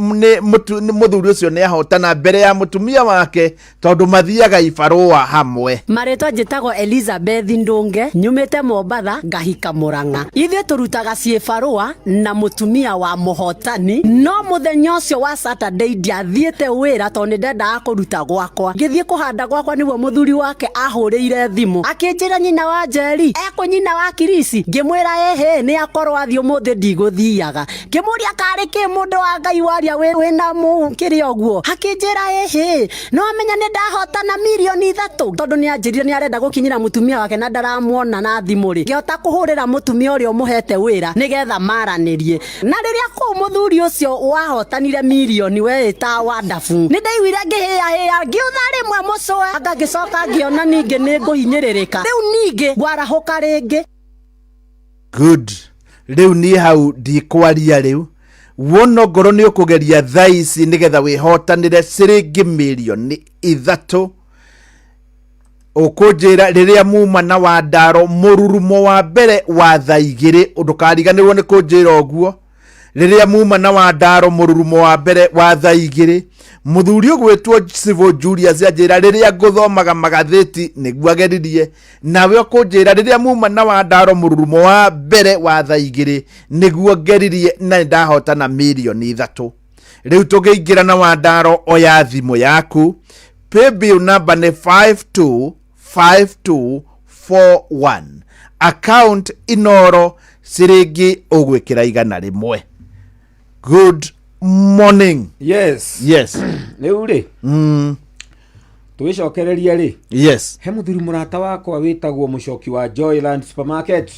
Speaker 2: mũthuri ũcio nĩ ahotana mbere ya mũtumia wake tondũ mathiaga ibarũa hamwe.
Speaker 18: Marĩtwa njĩtagwo Elizabeth Ndũnge, nyumĩte Mombatha ngahika Mũrang'a. Ithuĩ tũrutaga ciĩbarũa na mũtumia wa mũhotani, no mũthenya ũcio wa Saturday ndiathiĩte wĩra tondũ nĩ ndendaga kũruta gwakwa. Ngĩthiĩ kũhanda gwakwa nĩguo mũthuri wake ahũrĩire thimũ akĩnjĩra nyina wa Njeri ekũ nyina wa Kirisi, ngĩmwĩra ĩhĩ. Ĩ nĩ akorwo athiĩ ũmũthĩ ndigũthiaga. Ngĩmũria karĩ kĩ mũndũ wa Ngai waria wĩna kĩrĩa ũguo. Akĩnjĩra ĩhĩ, nĩ wamenya nĩ ndahotana mirioni 3 tondũ nĩ anjĩrire nĩ arenda gũkinyĩra mũtumia wake na ndaramuona na thimũ rĩ. Ngĩhota kũhũrĩra mũtumia ũrĩa ũmũhete wĩra nĩgetha maranĩrie. Na rĩrĩa kũu mũthuri ũcio wahotanire mirioni weĩta Wandabu, nĩ ndaiguire ngĩhĩahĩa ngĩũtha rĩmwe mũcũe, anga ngĩcoka ngĩona ningĩ nĩ ngũhinyĩrĩrĩka. Rĩu ningĩ ngwarahũka rĩngĩ.
Speaker 2: Good. Rĩu niĩ hau ndikwaria rĩu. Wona ngoro nĩ ũkũgeria thaa ici nĩgetha wĩhotanĩre ciringi mirioni 3. Ũkũnjĩra rĩrĩa muma na Wandaro mũrurumo wa mbere wa thaa 2, ndũkariganĩrwo nĩ kũnjĩra ũguo. Rĩrĩa muma na Wandaro mũrurumo wa mbere wa thaa 2, mũthuri ũgwĩtwo Civil Julius anjĩra rĩrĩa ngũthomaga magathĩti nĩguo ageririe. Nawe ũkũnjĩra rĩrĩa muma na Wandaro mũrurumo wa mbere wa thaa 2 nĩguo ngeririe na nĩndahotana mirioni 3. Rĩu tũngĩingĩra na Wandaro, oya thimũ yaku. Paybill number nĩ 525241. Account Inoro, ciringi ũgwĩkĩra 100. Good morning.
Speaker 1: Yes.
Speaker 2: Yes.
Speaker 1: Rĩu rĩ, tũgĩcokereria rĩ, he mũthuri mũrata wakwa wĩtagwo Mũcoki wa Joyland Supermarket.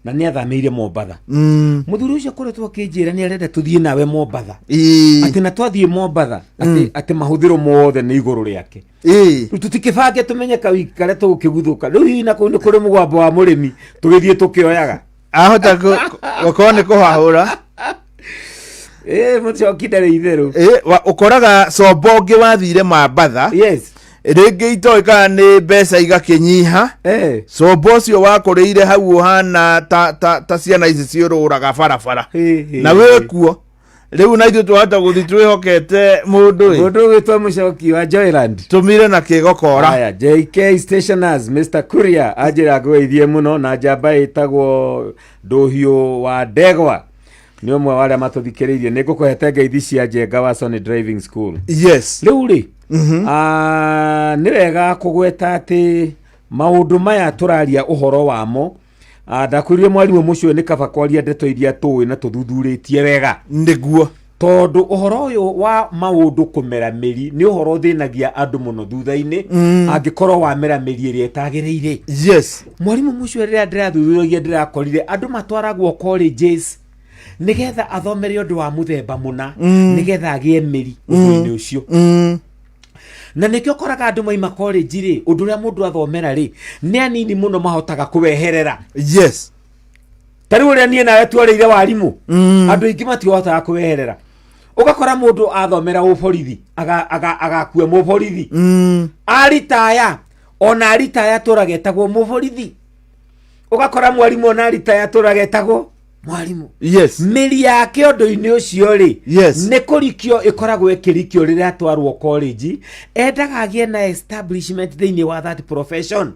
Speaker 1: Na nĩ athamĩire Mombatha. Mũthuri ũcio akoretwo akĩnjĩra nĩ arenda tũthiĩ nawe Mombatha. Atĩ na twathiĩ Mombatha, atĩ mahũthĩro mothe nĩ igũrũ rĩake. Rĩu tũtikĩbange tũmenye kawiki karĩa tũgũkĩguthũka. Rĩu hihi na kũu nĩ kũrĩ mũgambo wa mũrĩmi tũgĩthiĩ tũkĩoyaga.
Speaker 2: Ahota gũkorwo nĩ kũhahũra.
Speaker 1: Mũcoki ndarĩ itherũ.
Speaker 2: Ũkoraga combo ũngĩ wathire Mambatha. Rĩngĩ itoĩ kana nĩ mbeca igakĩnyiha. Combo ũcio wakũrĩire hau ũhana ta ciana ici ciũrũraga barabara. Na wĩkuo. Rĩu na ithuĩ twahota gũthiĩ twĩhokete mũndũ ĩ.
Speaker 1: Mũndũ ũgwĩtwo Mũcoki wa Joyland.
Speaker 2: Tũmire na kĩgokora.
Speaker 1: Aya, JK Stationers, Mr. Kuria, anjĩra ngũgeithie mũno na njamba ĩtagwo Ndũhiũ wa Ndegwa. Nĩ ũmwe wa arĩa matũthikĩrĩirie. Nĩ ngũkũhete ngeithi cia Njenga wa Sony Driving School. Rĩu rĩ, nĩ wega kũgweta atĩ maũndũ maya tũraria ũhoro wamo. Ndakwĩrire mwarimũ mũcio nĩ kaba kwaria ndeto iria tũĩ na tũthuthurĩtie wega.
Speaker 2: Nĩguo.
Speaker 1: Tondũ ũhoro ũyũ wa maũndũ kũmera mĩri nĩ ũhoro ũthĩnagia andũ mũno thutha-inĩ, angĩkorwo wamera mĩri ĩrĩa ĩtagĩrĩire. Mwarimũ mũcio rĩrĩa ndĩrathuthuragia ndĩrakorire andũ matwaragwo colleges nĩgetha athomere ũndũ wa mũthemba mũna, nĩgetha agĩe mĩri ũndũ-inĩ ũcio. Na nĩkĩo ũkoraga andũ maima college rĩ, ũndũ ũrĩa mũndũ athomera rĩ, nĩ anini mũno mahotaga kũweherera. Ta rĩu ũrĩa niĩ nawe twarĩire warimũ, andũ aingĩ matihotaga kũweherera. Ũgakora mũndũ athomera ũborithi, agakua mũborithi. Aritaya, ona aritaya tũraga etagwo mũborithi. Ũgakora mwarimũ ona aritaya tũraga etagwo mwarimũ. Mĩri yake ũndũ-inĩ ũcio rĩ, nĩ kũrikio ĩkoragwo ĩkĩrikio rĩrĩa atwarwo college. Endaga agĩe na establishment thĩinĩ wa that profession.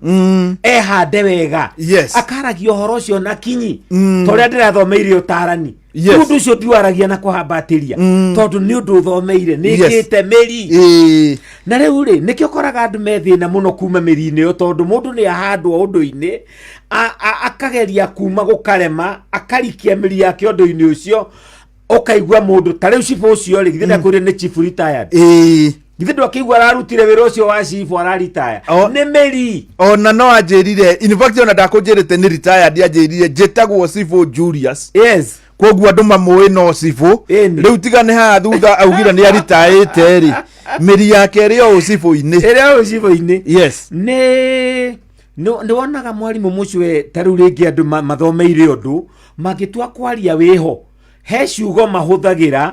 Speaker 1: Ehande wega. Akaragia ũhoro ũcio na kinyi. Ta ũrĩa ndĩrathomeire ũtarani. Ũndũ ũcio ndiwaragia na kũhambatĩria. Tondũ nĩ ũndũ ũthomeire, nĩ ngĩte mĩri. Na rĩu rĩ, nĩkĩo ũkoraga andũ me thĩna mũno kuma mĩri-inĩ ĩyo, tondũ mũndũ nĩ ahandwo ũndũ-inĩ, akageria kuma gũkarema, akarikia mĩri yake ũndũ-inĩ ũcio, ũkaigua mũndũ ta rĩu cibũ ũcio rĩ, githĩ ndakwĩrire nĩ chief retired? Githĩ ndwakĩigua ararutire wĩra ũcio wa chief araritaya? Nĩ mĩri.
Speaker 2: Ona no anjĩrire, in fact ona ndakũnjĩrĩte nĩ retired, anjĩrire njĩtagwo Civil Julius. Koguo andũ mamũĩ no cibũ. Rĩu tiga nĩ haha thutha augire nĩ aritaĩte rĩ, mĩri yake ĩrĩ o ũcibũ-inĩ.
Speaker 1: Ĩrĩ o ũcibũ-inĩ. Nĩ wonaga mwarimũ mũcwe ta rĩu rĩngĩ andũ mathomeire ũndũ mangĩtua kwaria wĩho, he ciugo mahũthagĩra.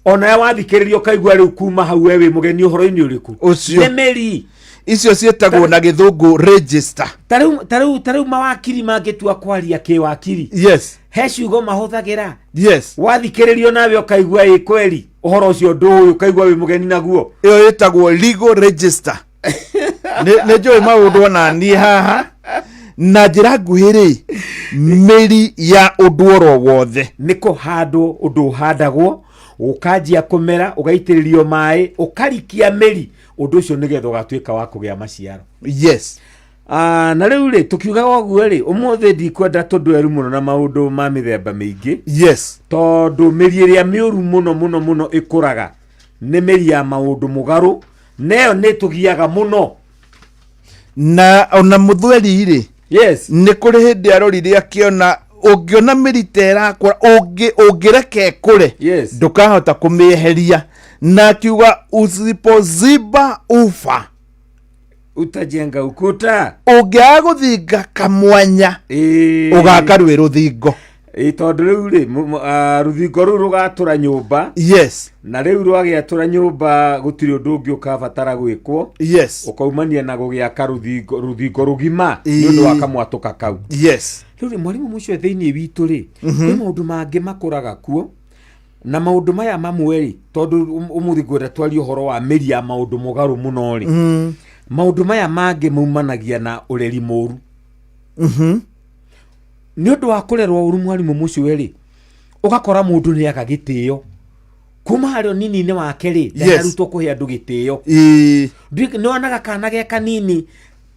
Speaker 1: Onawe wathikĩrĩria ũkaigua rĩu kuma hau we wĩ mũgeni ũhoro-inĩ ũrĩkũ.
Speaker 2: Ũcio.
Speaker 1: Nĩ mĩri.
Speaker 2: Icio ciĩtagwo na gĩthũngũ register.
Speaker 1: Ta rĩu mawakiri mangĩtua kwaria kĩwakiri. He ciugo mahũthagĩra. Wathikĩrĩrio nawe ũkaigua ĩ kweri ũhoro ũcio ndũĩ, ũkaigua wĩ mũgeni naguo.
Speaker 2: Ĩyo ĩtagwo legal register. Nĩ njũĩ maũndũ ona niĩ haha. Na njĩra nguhĩ rĩ, mĩri ya ũndũ oro wothe
Speaker 1: nĩ kũhandwo ũndũ ũhandagwo, ũkanjia kũmera, ũgaitĩrĩrio maĩ, ũkarikia mĩri, ũndũ ũcio nĩgetha ũgatuĩka wa kũgĩa maciaro. Ah, na rĩu rĩ tũkiugaga ũguo rĩ ũmũthĩ ndikwenda tũndweru mũno na maũndũ ma mĩthemba mĩingĩ.
Speaker 2: Yes.
Speaker 1: Tondũ mĩri ĩrĩa mĩũru mũno mũno mũno ĩkũraga nĩ mĩri ya maũndũ mũgarũ, na ĩyo nĩ ĩtũgiaga mũno.
Speaker 2: Na ona mũthweri rĩ,
Speaker 1: yes,
Speaker 2: nĩ kũrĩ hĩndĩ arorire akĩona ũngĩona mĩri ta ĩrakũra, ũngĩreke ĩkũre,
Speaker 1: yes,
Speaker 2: ndũkahota kũmĩeheria, na akiuga usipoziba ufa
Speaker 1: utajenga ukuta.
Speaker 2: Ũngĩaga gũthinga kamwanya, ũgaka rwĩ rũthingo.
Speaker 1: Ĩĩ, tondũ rĩu rĩ rũthingo rũu rũgatũra nyũmba.
Speaker 2: Yes.
Speaker 1: Na rĩu rwagĩatũra nyũmba gũtirĩ ũndũ ũngĩ ũkabatara gwĩkwo.
Speaker 2: Yes.
Speaker 1: Ũkaumania na gũgĩaka rũthingo rũgima nĩ ũndũ wa kamwatũka kau.
Speaker 2: Yes.
Speaker 1: Rĩu rĩ mwarimũ mũcio thĩinĩ witũ rĩ, kwĩ maũndũ mangĩ makũraga kuo, na maũndũ maya mamwe rĩ, tondũ ũmũthĩ ngwenda twarie ũhoro wa mĩri ya maũndũ mũgarũ mũno rĩ, maũndũ maya mangĩ maumanagia na ũreri mũru. Nĩ ũndũ wa kũrerwo ũru mwarimũ mũcio rĩ, ũgakora mũndũ nĩ aga gĩtĩo kuma harĩ ũnini-inĩ wake rĩ, ndanarutwo kũhe andũ gĩtĩo. Nĩ wonaga kana ge kanini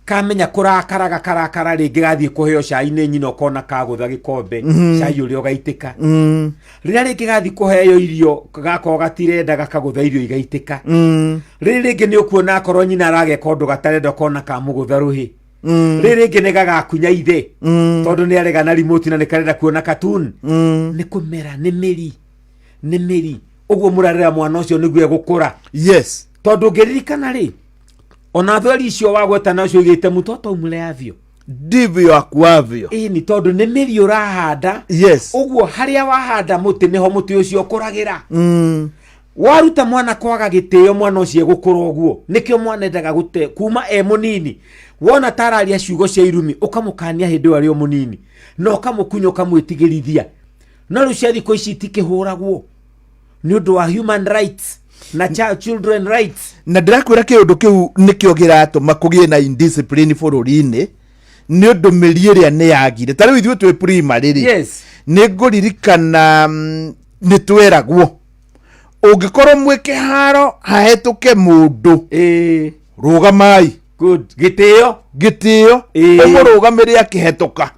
Speaker 1: kamenya kũrakara gakarakara rĩngĩ gathiĩ kũheo cai nĩ nyina, ũkona kagũtha gĩkombe, cai ũrĩa ũgaitĩka. Rĩrĩa rĩngĩ gathiĩ kũheo irio gakorwo gatirenda, gakagũtha irio igaitĩka. Rĩrĩ rĩngĩ nĩ ũkuona akorwo nyina arageka ũndũ gatarenda, ũkona kamũgũtha rũhĩ. Rĩrĩ rĩngĩ nĩ gagakunya ithe, tondũ nĩ arega na remote na nĩ karenda kuona cartoon. Nĩ kũmera nĩ mĩri, nĩ mĩri ũguo mũrarera mwana ũcio nĩguo egũkũra.
Speaker 2: Yes.
Speaker 1: Tondũ ũngĩririkana rĩ, ona thweri icio wagweta nacio igĩte mtoto umleavyo
Speaker 2: ndivyo akuavyo.
Speaker 1: Ĩni, tondũ nĩ mĩri ũrahanda.
Speaker 2: Yes.
Speaker 1: Ũguo harĩa wahanda mũtĩ nĩho mũtĩ ũcio ũkũragĩra. Waruta mwana kwaga gĩtĩo, mwana ũcio egũkũra ũguo. Nĩkĩo mwana endaga gũte kuma e mũnini. Wona tararia ciugo cia irumi, ũkamũkania hĩndĩ ĩyo arĩ o mũnini, na ũkamũkunya, ũkamwĩtigĩrithia. No rĩu cia thikũ ici itikĩhũragwo nĩ ũndũ wa human rights na children rights.
Speaker 2: Na ndĩrakwĩra kĩũndũ kĩu nĩkĩo kĩratũma kũgĩe na indiscipline bũrũri-inĩ, nĩ ũndũ mĩri ĩrĩa nĩ yagire. Ta rĩu ithuĩ twĩ primary rĩ,
Speaker 1: Yes.
Speaker 2: nĩ ngũririkana, nĩ tweragwo ũngĩkorwo mwĩ kĩharo hahetũke mũndũ, rũgamai.
Speaker 1: Good. Gĩtĩo.
Speaker 2: Gĩtĩo. Ũmũrũgamĩre akĩhetũka.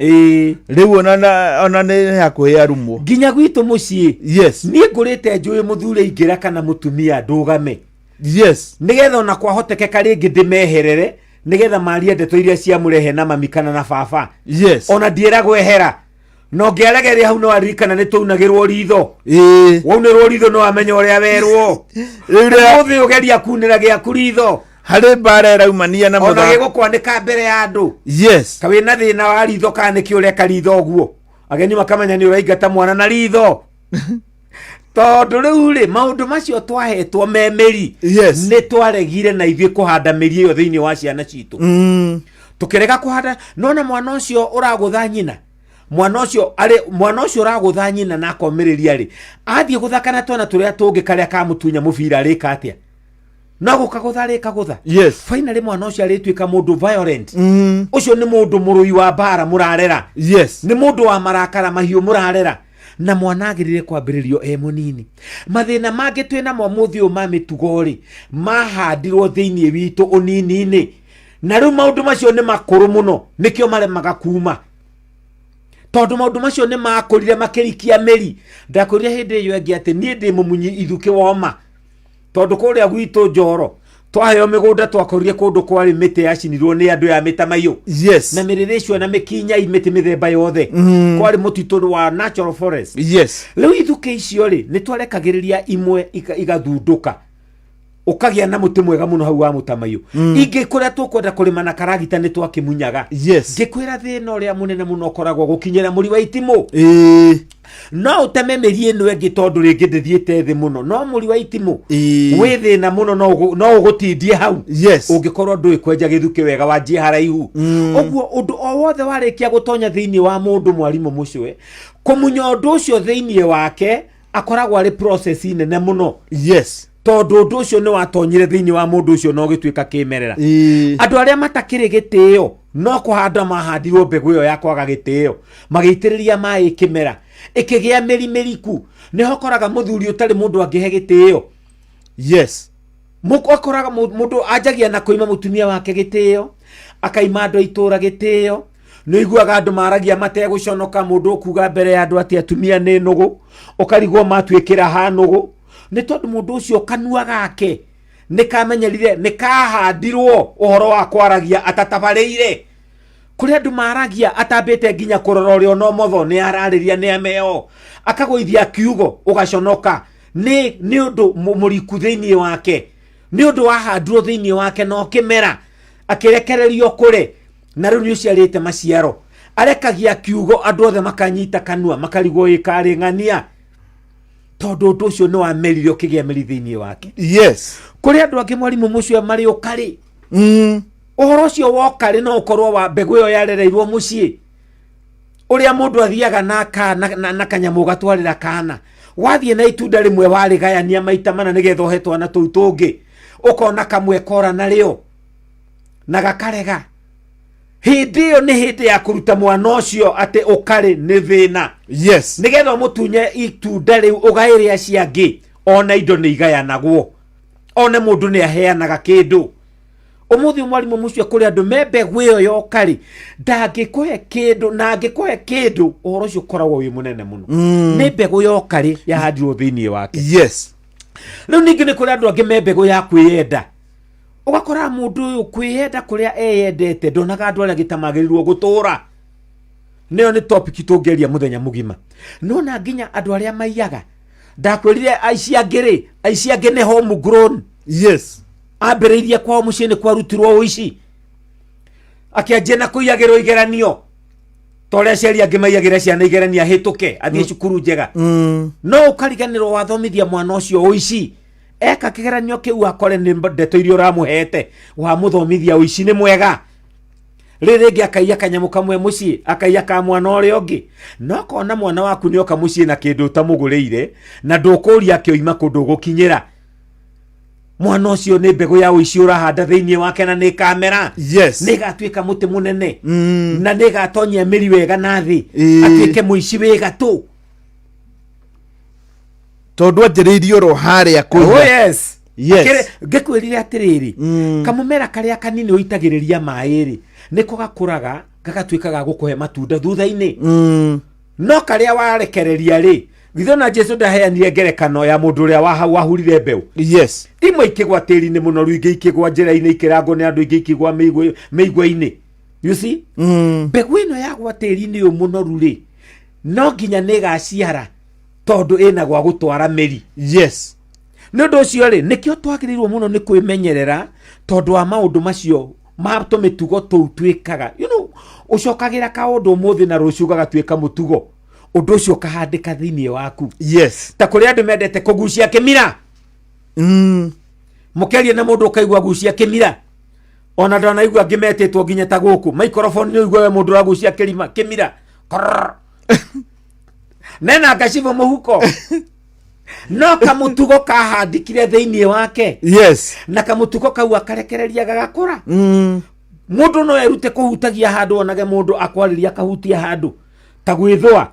Speaker 2: Rĩu ona nĩ hakuhĩ arumwo.
Speaker 1: Nginya gwitũ mũciĩ.
Speaker 2: Yes.
Speaker 1: Niĩ ngũrĩte njũĩ mũthuri aingĩra kana mũtumia ndũgame.
Speaker 2: Yes.
Speaker 1: Nĩgetha ona kwahotekeka rĩngĩ ndĩmeherere, nĩgetha marie ndeto iria ciamũrehe na mami kana na baba.
Speaker 2: Yes.
Speaker 1: Ona ndiĩragwo ehera. Na ũngĩaregeria hau no aririkana nĩ tũunagĩrwo ritho. Waunĩrwo ritho no amenya ũrĩa werwo.
Speaker 2: Rĩu rĩa-
Speaker 1: Ũmũthĩ ũgeria kunĩra gĩaku ritho.
Speaker 2: Harĩ mbara ĩraumania na
Speaker 1: ona
Speaker 2: mũthako.
Speaker 1: Gĩgũkwanĩka mbere ya andũ.
Speaker 2: Yes.
Speaker 1: Ka wĩna thĩna wa ritho kana nĩkĩ ũreka ritho ũguo, ageni makamenya nĩ ũraingata mwana na ritho. Tondũ rĩu rĩ, maũndũ macio twahetwo me mĩri,
Speaker 2: yes,
Speaker 1: nĩ twaregire na ithuĩ kũhanda mĩri ĩyo thĩinĩ wa ciana citũ. Tũkĩrega kũhanda nona mwana ũcio ũragũtha nyina, mwana ũcio arĩ mwana ũcio ũragũtha nyina na akomĩrĩria rĩ, athiĩ gũthaka na twana tũrĩa tũngĩ karĩa kamũtunya mũbira arĩka atĩa? No gũkagũtha rĩkagũtha.
Speaker 2: Yes.
Speaker 1: Finally mwana ũcio arĩtuĩka mũndũ violent. Ũcio nĩ mũndũ mũrũi wa mbara mũrarera.
Speaker 2: Yes.
Speaker 1: Nĩ mũndũ wa marakara mahiũ mũrarera. Na mwana agĩrĩire kwambĩrĩrio e mũnini. Mathĩna mangĩ twĩ namo mũthĩ ũyũ ma mĩtugo rĩ, mahandirwo thĩinĩ witũ ũnini-inĩ, na rĩu maũndũ macio nĩ makũrũ mũno, nĩkĩo maremaga kuma, tondũ maũndũ macio nĩ makũrire makĩrikia mĩri. Ndakwĩrire hĩndĩ ĩyo ĩngĩ atĩ niĩ ndĩ mũmunyi ithukĩ woma, tondũ kũrĩa gwitũ Njoro twaheo mĩgũnda twakorire kũndũ kwarĩ mĩtĩ yacinirwo nĩ andũ ya mĩtamaiyũ.
Speaker 2: Yes.
Speaker 1: Na mĩrĩrĩ icio na mĩkinyai mĩtĩ mĩthemba yothe. Kwarĩ mũtitũ wa natural forest.
Speaker 2: Yes.
Speaker 1: Rĩu ithukĩ icio rĩ, nĩ twarekagĩrĩria imwe igathundũka, ũkagĩa na mũtĩ mwega mũno hau wa mũtamaiyũ. Ingĩ kũrĩa tũkwenda kũrĩma na karagita nĩ twakĩmunyaga.
Speaker 2: Yes.
Speaker 1: Ngĩkwĩra thĩna ũrĩa mũnene mũno ũkoragwo gũkinyĩra mũri wa itimũ. No ũteme mĩri ĩno ĩngĩ tondũ rĩngĩ ndĩthiĩte thĩ mũno, no mũri wa itimũ wĩ thĩna mũno, no ũgũtindie hau.
Speaker 2: Yes.
Speaker 1: Ũngĩkorwo ndũĩ kwenja gĩthukĩ wega wanjie haraihu. Ũguo ũndũ o wothe warĩkia gũtonya thĩinĩ wa mũndũ, mwarimũ mũcwe, kũmunya ũndũ ũcio thĩinĩ wake akoragwo arĩ process nene mũno.
Speaker 2: Yes.
Speaker 1: Tondũ ũndũ ũcio nĩ watonyire thĩinĩ wa mũndũ ũcio na ũgĩtuĩka kĩmerera. Andũ arĩa matakĩrĩ gĩtĩo no kũhanda mahandirwo mbegũ ĩyo ya kwaga gĩtĩo, magĩitĩrĩria maĩ kĩmera, ĩkĩgĩa mĩri mĩriku. Nĩho koraga mũthuri ũtarĩ mũndũ angĩhe gĩtĩo.
Speaker 2: Yes.
Speaker 1: Akoraga mũndũ anjagia na kũima mũtumia wake gĩtĩo, Akaima andũ a itũũra gĩtĩo. Nĩ ũiguaga andũ maragia mategũconoka, mũndũ ũkuga mbere ya andũ atĩ atumia nĩ nũgũ, ũkarigwo matuĩkĩra ha nũgũ. Nĩ tondũ mũndũ ũcio kanua gake nĩ kamenyerire, nĩ kahandirwo ũhoro wa kwaragia atatabarĩire. Kũrĩ andũ maragia atambĩte nginya kũrora ũrĩa ona ũmotho nĩ ararĩria nĩ ameo, akagũithia kiugo ũgaconoka. Nĩ ũndũ mũriku thĩinĩ wake, nĩ ũndũ wahandirwo thĩinĩ wake na ũkĩmera, akĩrekererio kũre, na rĩu nĩ ũciarĩte maciaro. Arekagia kiugo andũ othe makanyita kanua, makarigwo ĩ karĩ ng'ania, tondũ ũndũ ũcio nĩ wamerire ũkĩgĩa mĩri thĩinĩ wake. Kũrĩ andũ angĩ mwarimũ mũcio marĩ ũkarĩ. Ũhoro ũcio wokarĩ no ũkorwo wa mbegũ ĩyo yarereirwo mũciĩ, ũrĩa mũndũ athiaga na kanyamũ gatwarĩra kana, wathiĩ na itunda rĩmwe warĩgayania maita mana nĩgetha ũhe twana tũu tũngĩ, ũkona kamwe kora narĩo na gakarega. Hĩndĩ ĩyo nĩ hĩndĩ ya kũruta mwana ũcio atĩ ũkarĩ nĩ thĩna. Nĩgetha ũmũtunye itunda rĩu ũgaĩre acio angĩ, ona indo nĩ igayanagwo, one mũndũ nĩ aheanaga kĩndũ. Ũmũthĩ mwarimũ mũcio kũrĩ andũ me mbegũ ĩyo yokarĩ, ndangĩkũhe kĩndũ, na angĩkũhe kĩndũ ũhoro ũcio ũkoragwo wĩ mũnene mũno. Nĩ mbegũ yokarĩ yahandirwo thĩinĩ wake. Rĩu ningĩ nĩ kũrĩ andũ angĩ me mbegũ ya kwĩyenda. Ũgakora mũndũ ũyũ kwĩyenda kũrĩa eyendete, ndonaga andũ arĩa angĩ ta magĩrĩirwo gũtũra. Nĩyo nĩ topic tũngĩaria mũthenya mũgima. Nona nginya andũ arĩa maiyaga. Ndakwĩrire aici angĩ rĩ, aici angĩ nĩ home grown. Ambĩrĩirie kwao mũciĩ nĩ kwarutirwo ũici, akĩanjia na kũiyagĩrwo igeranio ta ũrĩa aciari angĩ maiyagĩra ciana igeranio ahĩtũke athiĩ cukuru njega. No ũkariganĩrwo wathomithia mwana ũcio ũici, eka kĩgeranio kĩu akore nĩ ndeto iria ũramũhete wamũthomithia ũici nĩ mwega. Rĩrĩ rĩngĩ akaiya kanyamũ kamwe mũciĩ, akaiya ka mwana ũrĩa ũngĩ. No kona mwana waku nĩoka mũciĩ na kĩndũ ũtamũgũrĩire na ndũkũria akĩoima kũndũ ũgũkinyĩra, mwana ũcio nĩ mbegũ ya ũici ũrahanda thĩinĩ wake na nĩ ĩkamera. Nĩ ĩgatuĩka mũtĩ mũnene. Na nĩ ĩgatonyia mĩri wega na thĩ. Atuĩke mũici wĩ gatũ.
Speaker 2: Tondũ anjĩrĩirie oro harĩa kũiya.
Speaker 1: Oh, yes. Ngĩkwĩrire atĩrĩrĩ, kamũmera karĩa kanini ũitagĩrĩria maĩ rĩ, nĩko gakũraga gagatuĩka ga gũkũhe matunda thutha-inĩ. No karĩa warekereria rĩ, githĩ ona Jesu ndaheanire ngerekano ya mũndũ ũrĩa wahurire mbeũ? Imwe ikĩgwa tĩri-inĩ mũnoru, ingĩ ikĩgwa njĩra-inĩ ikĩrangwo nĩ andũ, ingĩ ikĩgwa mĩigua-inĩ. You see? Mbegũ ĩno yagwa tĩri-inĩ ũyũ mũnoru rĩ, no nginya nĩ ĩgaciara tondũ ĩna gwa gũtwara mĩri. Nĩ ũndũ ũcio rĩ, nĩkĩo twagĩrĩirwo mũno nĩ kwĩmenyerera tondũ wa maũndũ macio ma tũmĩtugo tũu twĩkaga. Ũcokagĩra kaũndũ ũmũthĩ na rũciũ gagatuĩka mũtugo. Ũndũ ũcio ũkahandĩka thĩinĩ waku. Ta kũrĩ andũ mendete kũgucia kĩmira. Mũkĩaria na mũndũ ũkaigua gucia kĩmira. Ona ndanaigua angĩ metĩtwo nginya ta gũkũ. Microphone nĩ ũigua we mũndũ ũragucia kĩmira. Korrrr. Nena ngacibũ mũhuko. No kamũtugo kahandĩkire thĩinĩ wake. Na kamũtugo kau akarekereria gagakũra. Mũndũ no erute kũhutagia handũ, onage mũndũ akwarĩria akahutia handũ ta gwĩthũa.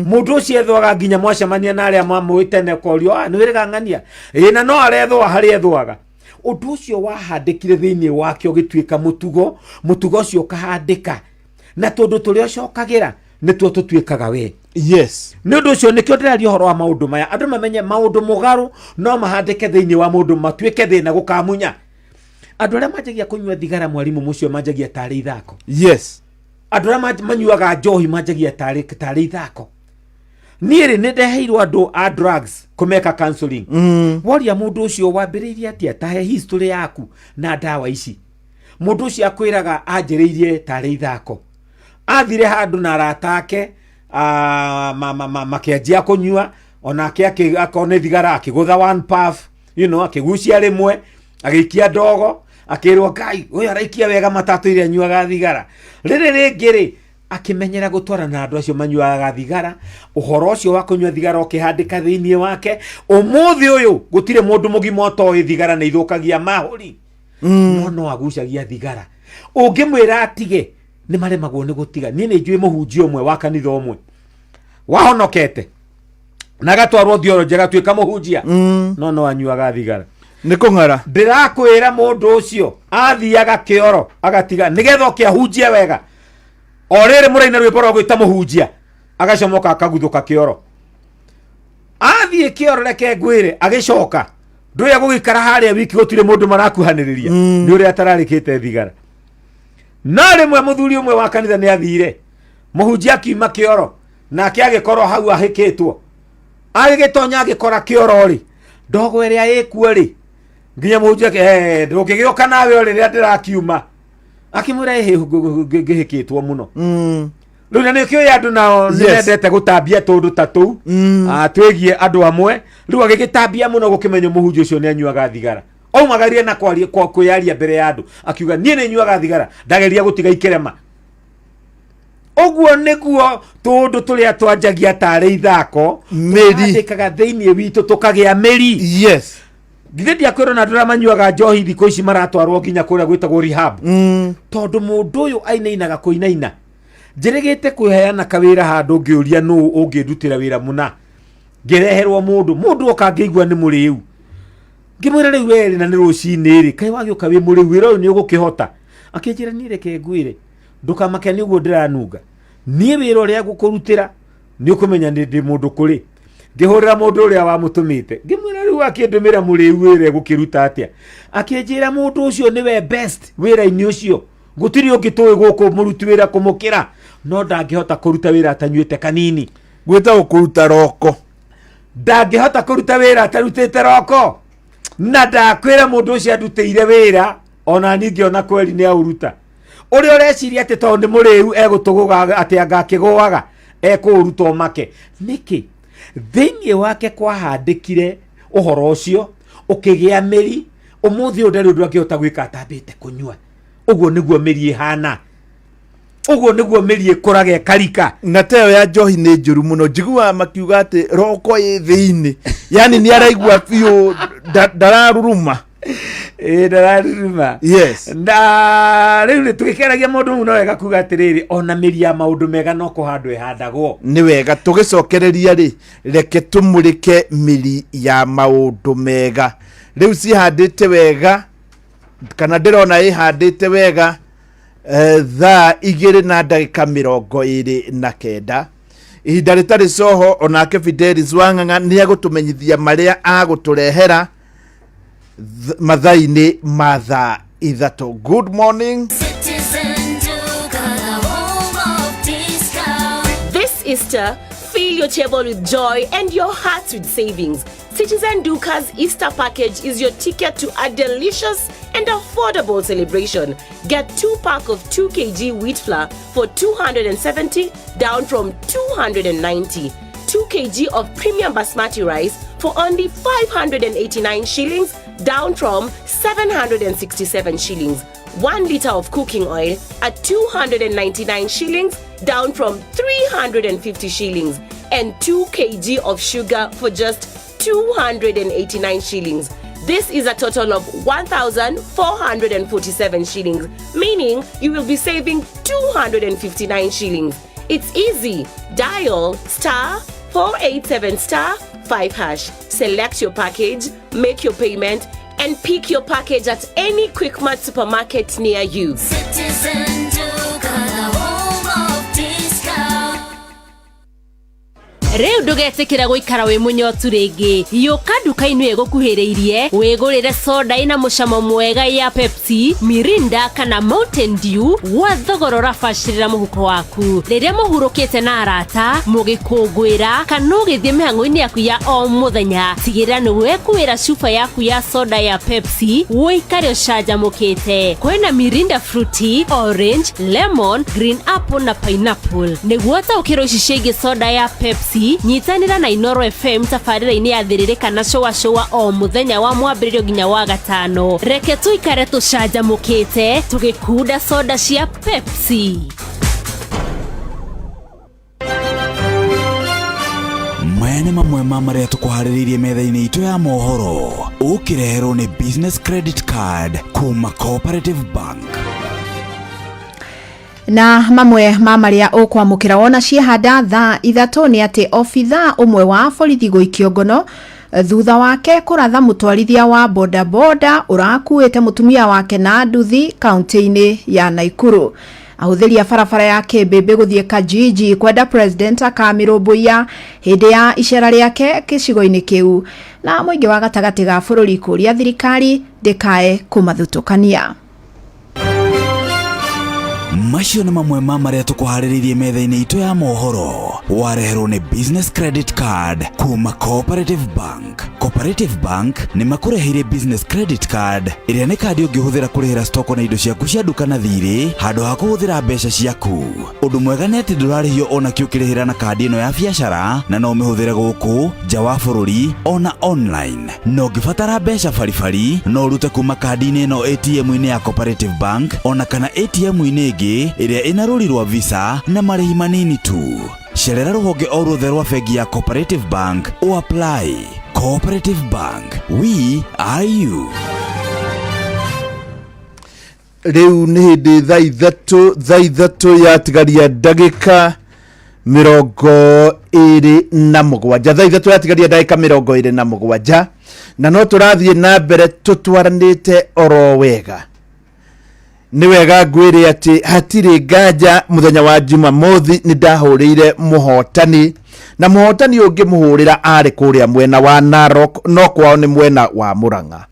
Speaker 1: Mũndũ ũcio ethũaga nginya mwacemania na arĩa mamũĩ tene, ũkorio, nĩ wĩrĩga ng'ania. Ĩĩ, na no arethũa harĩa ethũaga. Ũndũ ũcio wahandĩkire thĩinĩ wake ũgĩtuĩka mũtugo, mũtugo ũcio ũkahandĩka. Na tondũ tũrĩa ũcokagĩra nĩtuo tũtuĩkaga we. Nĩ ũndũ ũcio nĩkĩo ndĩraria ũhoro wa maũndũ maya, andũ mamenye maũndũ mũgarũ no mahandĩke thĩinĩ wa mũndũ matuĩke thĩna gũkamunya. Andũ arĩa manjagia kũnyua thigara mwarimũ mũcio manjagia tarĩ ithako. Andũ arĩa manyuaga njohi manjagia tarĩ ithako. Niĩ rĩ, nĩ ndeheirwo andũ a drugs kũmeka counseling. Woria mũndũ ũcio wambĩrĩirie atĩa, ta he history yaku na ndawa ici. Mũndũ ũcio akwĩraga anjĩrĩirie tarĩ ithako. Athire handũ na arata ake, makĩanjia kũnyua, onake akorwo nĩ thigara akĩgũtha one puff, akĩgucia rĩmwe, agĩikia ndogo, akĩrwo Ngai, ũyũ araikia wega matatũ iria anyuaga thigara. Rĩrĩ rĩngĩ rĩ, akĩmenyera gũtwarana na andũ acio manyuaga thigara, ũhoro ũcio wa kũnyua thigara ũkĩhandĩka thĩinĩ wake. Ũmũthĩ ũyũ gũtirĩ mũndũ mũgima ũtoĩ thigara nĩ ithũkagia mahũri. No no agucagia thigara. Ũngĩmwĩra atige, nĩ maremagwo nĩ gũtiga. Niĩ nĩ njũĩ mũhunjia ũmwe wa kanitha ũmwe wahonokete na agatwarwo theology agatuĩka mũhunjia, no no anyuaga thigara.
Speaker 2: Nĩ kũng'ara.
Speaker 1: Ndĩrakwĩra mũndũ ũcio athiaga kĩoro agatiga nĩgetha oke ahunjie wega. O rĩrĩ mũraina rwĩmbo rwa gwĩta mũhunjia, agacomoka akaguthũka kĩoro. Athiĩ kĩoro, reke ngwĩre, agĩcoka ndũya gũgĩikara harĩa wiki gũtirĩ mũndũ marakuhanĩrĩria nĩ ũrĩa atararĩkĩte thigara. No rĩmwe mũthuri ũmwe wa kanitha nĩ athire, mũhunjia akiuma kĩoro, nake agĩkorwo hau ahĩkĩtwo. Agĩgĩtonya agĩkora kĩoro rĩ, ndogo ĩrĩa ĩkuo rĩ, nginya mũhunjia ndũngĩgĩũka nawe o rĩrĩa ndĩrakiuma. Akĩmwĩra, ĩhĩ, ngĩhĩkĩtwo mũno. Rĩu na nĩkĩo andũ nao nĩ mendete gũtambia tũndũ ta tũu twĩgiĩ andũ amwe. Rĩu agĩgĩtambia mũno gũkĩmenywo mũhunjia ũcio nĩ anyuaga thigara. Aumagaririe na kwaria kwa kwĩyaria mbere ya andũ akiuga, niĩ nĩ nyuaga thigara, ndageria gũtiga ikĩrema. Ũguo nĩguo tũndũ tũrĩa twanjagia tarĩ ithako
Speaker 2: Mĩri.
Speaker 1: tũhandĩkaga thĩinĩ witũ tũkagĩa mĩri. Githĩ ndiakwĩrwo na andũ arĩa manyuaga njohi thikũ ici maratwarwo nginya kũrĩa gwĩtagwo rehab, tondũ mũndũ ũyũ ainainaga kũinaina. Njĩrĩgĩte kwĩheana kawĩra handũ, ngĩũria nũ ũngĩndutĩra wĩra mũna, ngĩreherwo mũndũ. Mũndũ oka ngĩigua nĩ mũrĩu, ngĩmwĩra, rĩu werĩ na nĩ rũcinĩ rĩ, kaĩ wagĩũka wĩ mũrĩu, wĩra ũyũ nĩ ũgũkĩhota? Akĩnjĩra, niĩ reke ngwĩre, ndũkamake nĩ ũguo ndĩranunga, niĩ wĩra ũrĩa ngũkũrutĩra nĩ ũkũmenya nĩ ndĩ mũndũ kũrĩ. Ngĩhũrĩra mũndũ ũrĩa wamũtũmĩte, ngĩmwĩra, rĩu akĩndũmĩra mũrĩu, wĩra egũkĩruta atĩa? Akĩnjĩra, mũndũ ũcio nĩwe best wĩra-inĩ ũcio, gũtirĩ ũngĩ tũĩ gũkũ mũruti wĩra kũmũkĩra, no ndangĩhota kũruta wĩra atanyuĩte kanini.
Speaker 2: Gwĩtagwo kũruta roko.
Speaker 1: Ndangĩhota kũruta wĩra atarutĩte roko. Na ndakwĩra mũndũ ũcio andutĩire wĩra, ona niĩ ngĩona kweri nĩ aũruta. Ũrĩa ũreciria atĩ tondũ nĩ mũrĩu egũtũgũga atĩ anga akĩgũaga ekũũruta ũmake nĩkĩ? Thĩinĩ wake kwahandĩkire ũhoro ũcio ũkĩgĩa mĩri. Ũmũthĩ ũyũ ndarĩ ũndũ angĩhota gwĩka atambĩte kũnyua. Ũguo nĩguo mĩri ĩhana, ũguo nĩguo mĩri ĩkũraga ĩkarika.
Speaker 2: Na ta ĩyo ya njohi nĩ njũru mũno. Njiguaga makiuga atĩ roko ĩ thĩinĩ, yani nĩ araigua biũ ndararuruma.
Speaker 1: Ĩĩ, ndararuruma. Na rĩu rĩ, tũgĩkeragia mũndũ mũno wega kuga atĩrĩrĩ, ona mĩri ya maũndũ mega no kũhandwo ĩhandagwo.
Speaker 2: Nĩ wega tũgĩcokereria rĩ, reke tũmũrĩke mĩri ya maũndũ mega. Rĩu cihandĩte wega kana ndĩrona ĩhandĩte wega. Thaa 2:29, ihinda rĩtarĩ coho, onake Fidelis Wang'ang'a nĩ egũtũmenyithia marĩa agũtũrehera mathaa-inĩ ma thaa 3. Good morning.
Speaker 19: This Easter, fill your table with joy and your hearts with savings. Citizen Duka's Easter package is your ticket to a delicious and affordable celebration. Get 2 pack of 2 kg wheat flour for 270, down from 290. 2 kg of premium basmati rice for only 589 shillings, down from 767 shillings. 1 liter of cooking oil at 299 shillings, down from 350 shillings. And 2 kg of sugar for just 289 shillings. This is a total of 1,447 shillings, meaning you will be saving 259 shillings. It's easy. Dial *487*5#. Select your package, make your payment, and pick your package at any Quickmart supermarket near you.
Speaker 6: Citizen Duka, the home of discount.
Speaker 20: Rĩu ndũgetĩkĩra gũikara wĩ mũnyotu rĩngĩ. Yũka nduka-inĩ ĩgũkuhĩrĩirie wĩgũrĩre soda ĩna mũcamo mwega ya Pepsi, Mirinda kana Mountain Dew gwa thogora ũrabacĩrĩra mũhuko waku. Rĩrĩa mũhurũkĩte na arata, mũgĩkũngũĩra kana ũgĩthiĩ mĩhang'o-inĩ yaku ya o mũthenya, tigĩrĩra nĩ wekuĩra cuba yaku ya soda ya Pepsi ũikare ũcanjamũkĩte. Kwĩna Mirinda Fruity, Orange, Lemon, Green Apple na Pineapple. Nĩguo ũtaũkĩrwo ici ciĩgiĩ soda ya Pepsi, nyitanĩra na Inoro FM tabarĩra-inĩ ya Thĩrĩrĩ kana Cũa Cũa o mũthenya wa Mwambĩrĩrio nginya wa Gatano. Reke tũikare tũcanjamũkĩte tũgĩkunda soda cia Pepsi.
Speaker 3: Maya nĩ mamwe ma marĩa tũkũharĩrĩirie metha-inĩ itũ ya mohoro, ũkĩreherwo nĩ Business Credit Card kuma Cooperative Bank.
Speaker 8: Na mamwe ma marĩa ũkwamũkĩra wona ciehanda thaa 3 nĩ atĩ obithaa ũmwe wa borithi gũikio ngono. Thutha wake kũratha mũtwarithia wa bodaboda ũrakuĩte mũtumia wake na nduthi kaunti-inĩ ya Naikuru. Ahũthĩri a barabara ya Kĩmbĩmbĩ gũthiĩ Kajiji kwenda president akamĩrũmbũiya hĩndĩ ya icera rĩake gĩcigo-inĩ kĩu, na mũingĩ wa gatagatĩ ga bũrũri kũria thirikari ndĩkae kũmathutũkania.
Speaker 3: Macio nĩ mamwe ma marĩa tũkũharĩrĩirie metha-inĩ itũ ya mohoro. Wareherwo nĩ Business Credit Card kuma Cooperative Bank. Cooperative Bank nĩ makũreheire Business Credit Card ĩrĩa nĩ kandi ũngĩhũthĩra kũrĩhĩra stoko na indo ciaku cia nduka na thirĩ handũ ha kũhũthĩra mbeca ciaku. Ũndũ mwega nĩ atĩ ndũrarĩhio ona kĩ ũkĩrĩhĩra na kandi ĩno ya biacara, na no ũmĩhũthĩre gũkũ nja wa bũrũri ona online. Na ũngĩbatara mbeca baribari no ũrute kuma kandi-inĩ ĩno ATM-inĩ ya Cooperative Bank ona kana ATM-inĩ ĩngĩ ĩrĩa ĩna rũri rwa Visa na marĩhi manini tu. Cerera rũhonge o ruothe rwa bengi ya Cooperative Bank o apply. Cooperative Bank, we are you.
Speaker 2: Rĩu nĩ hĩndĩ thaa 3 yatigaria ndagĩka 27, thaa 3 yatigaria ndagĩka 27, na no tũrathiĩ na mbere tũtwaranĩte oro wega. Nĩ wega ngwĩre atĩ hatirĩ nganja mũthenya wa Jumamothi nĩ ndahũrĩire mũhotani, na mũhotani ũngĩ mũhũrĩra arĩ kũrĩa mwena wa Narok, no kwao nĩ mwena wa Murang'a.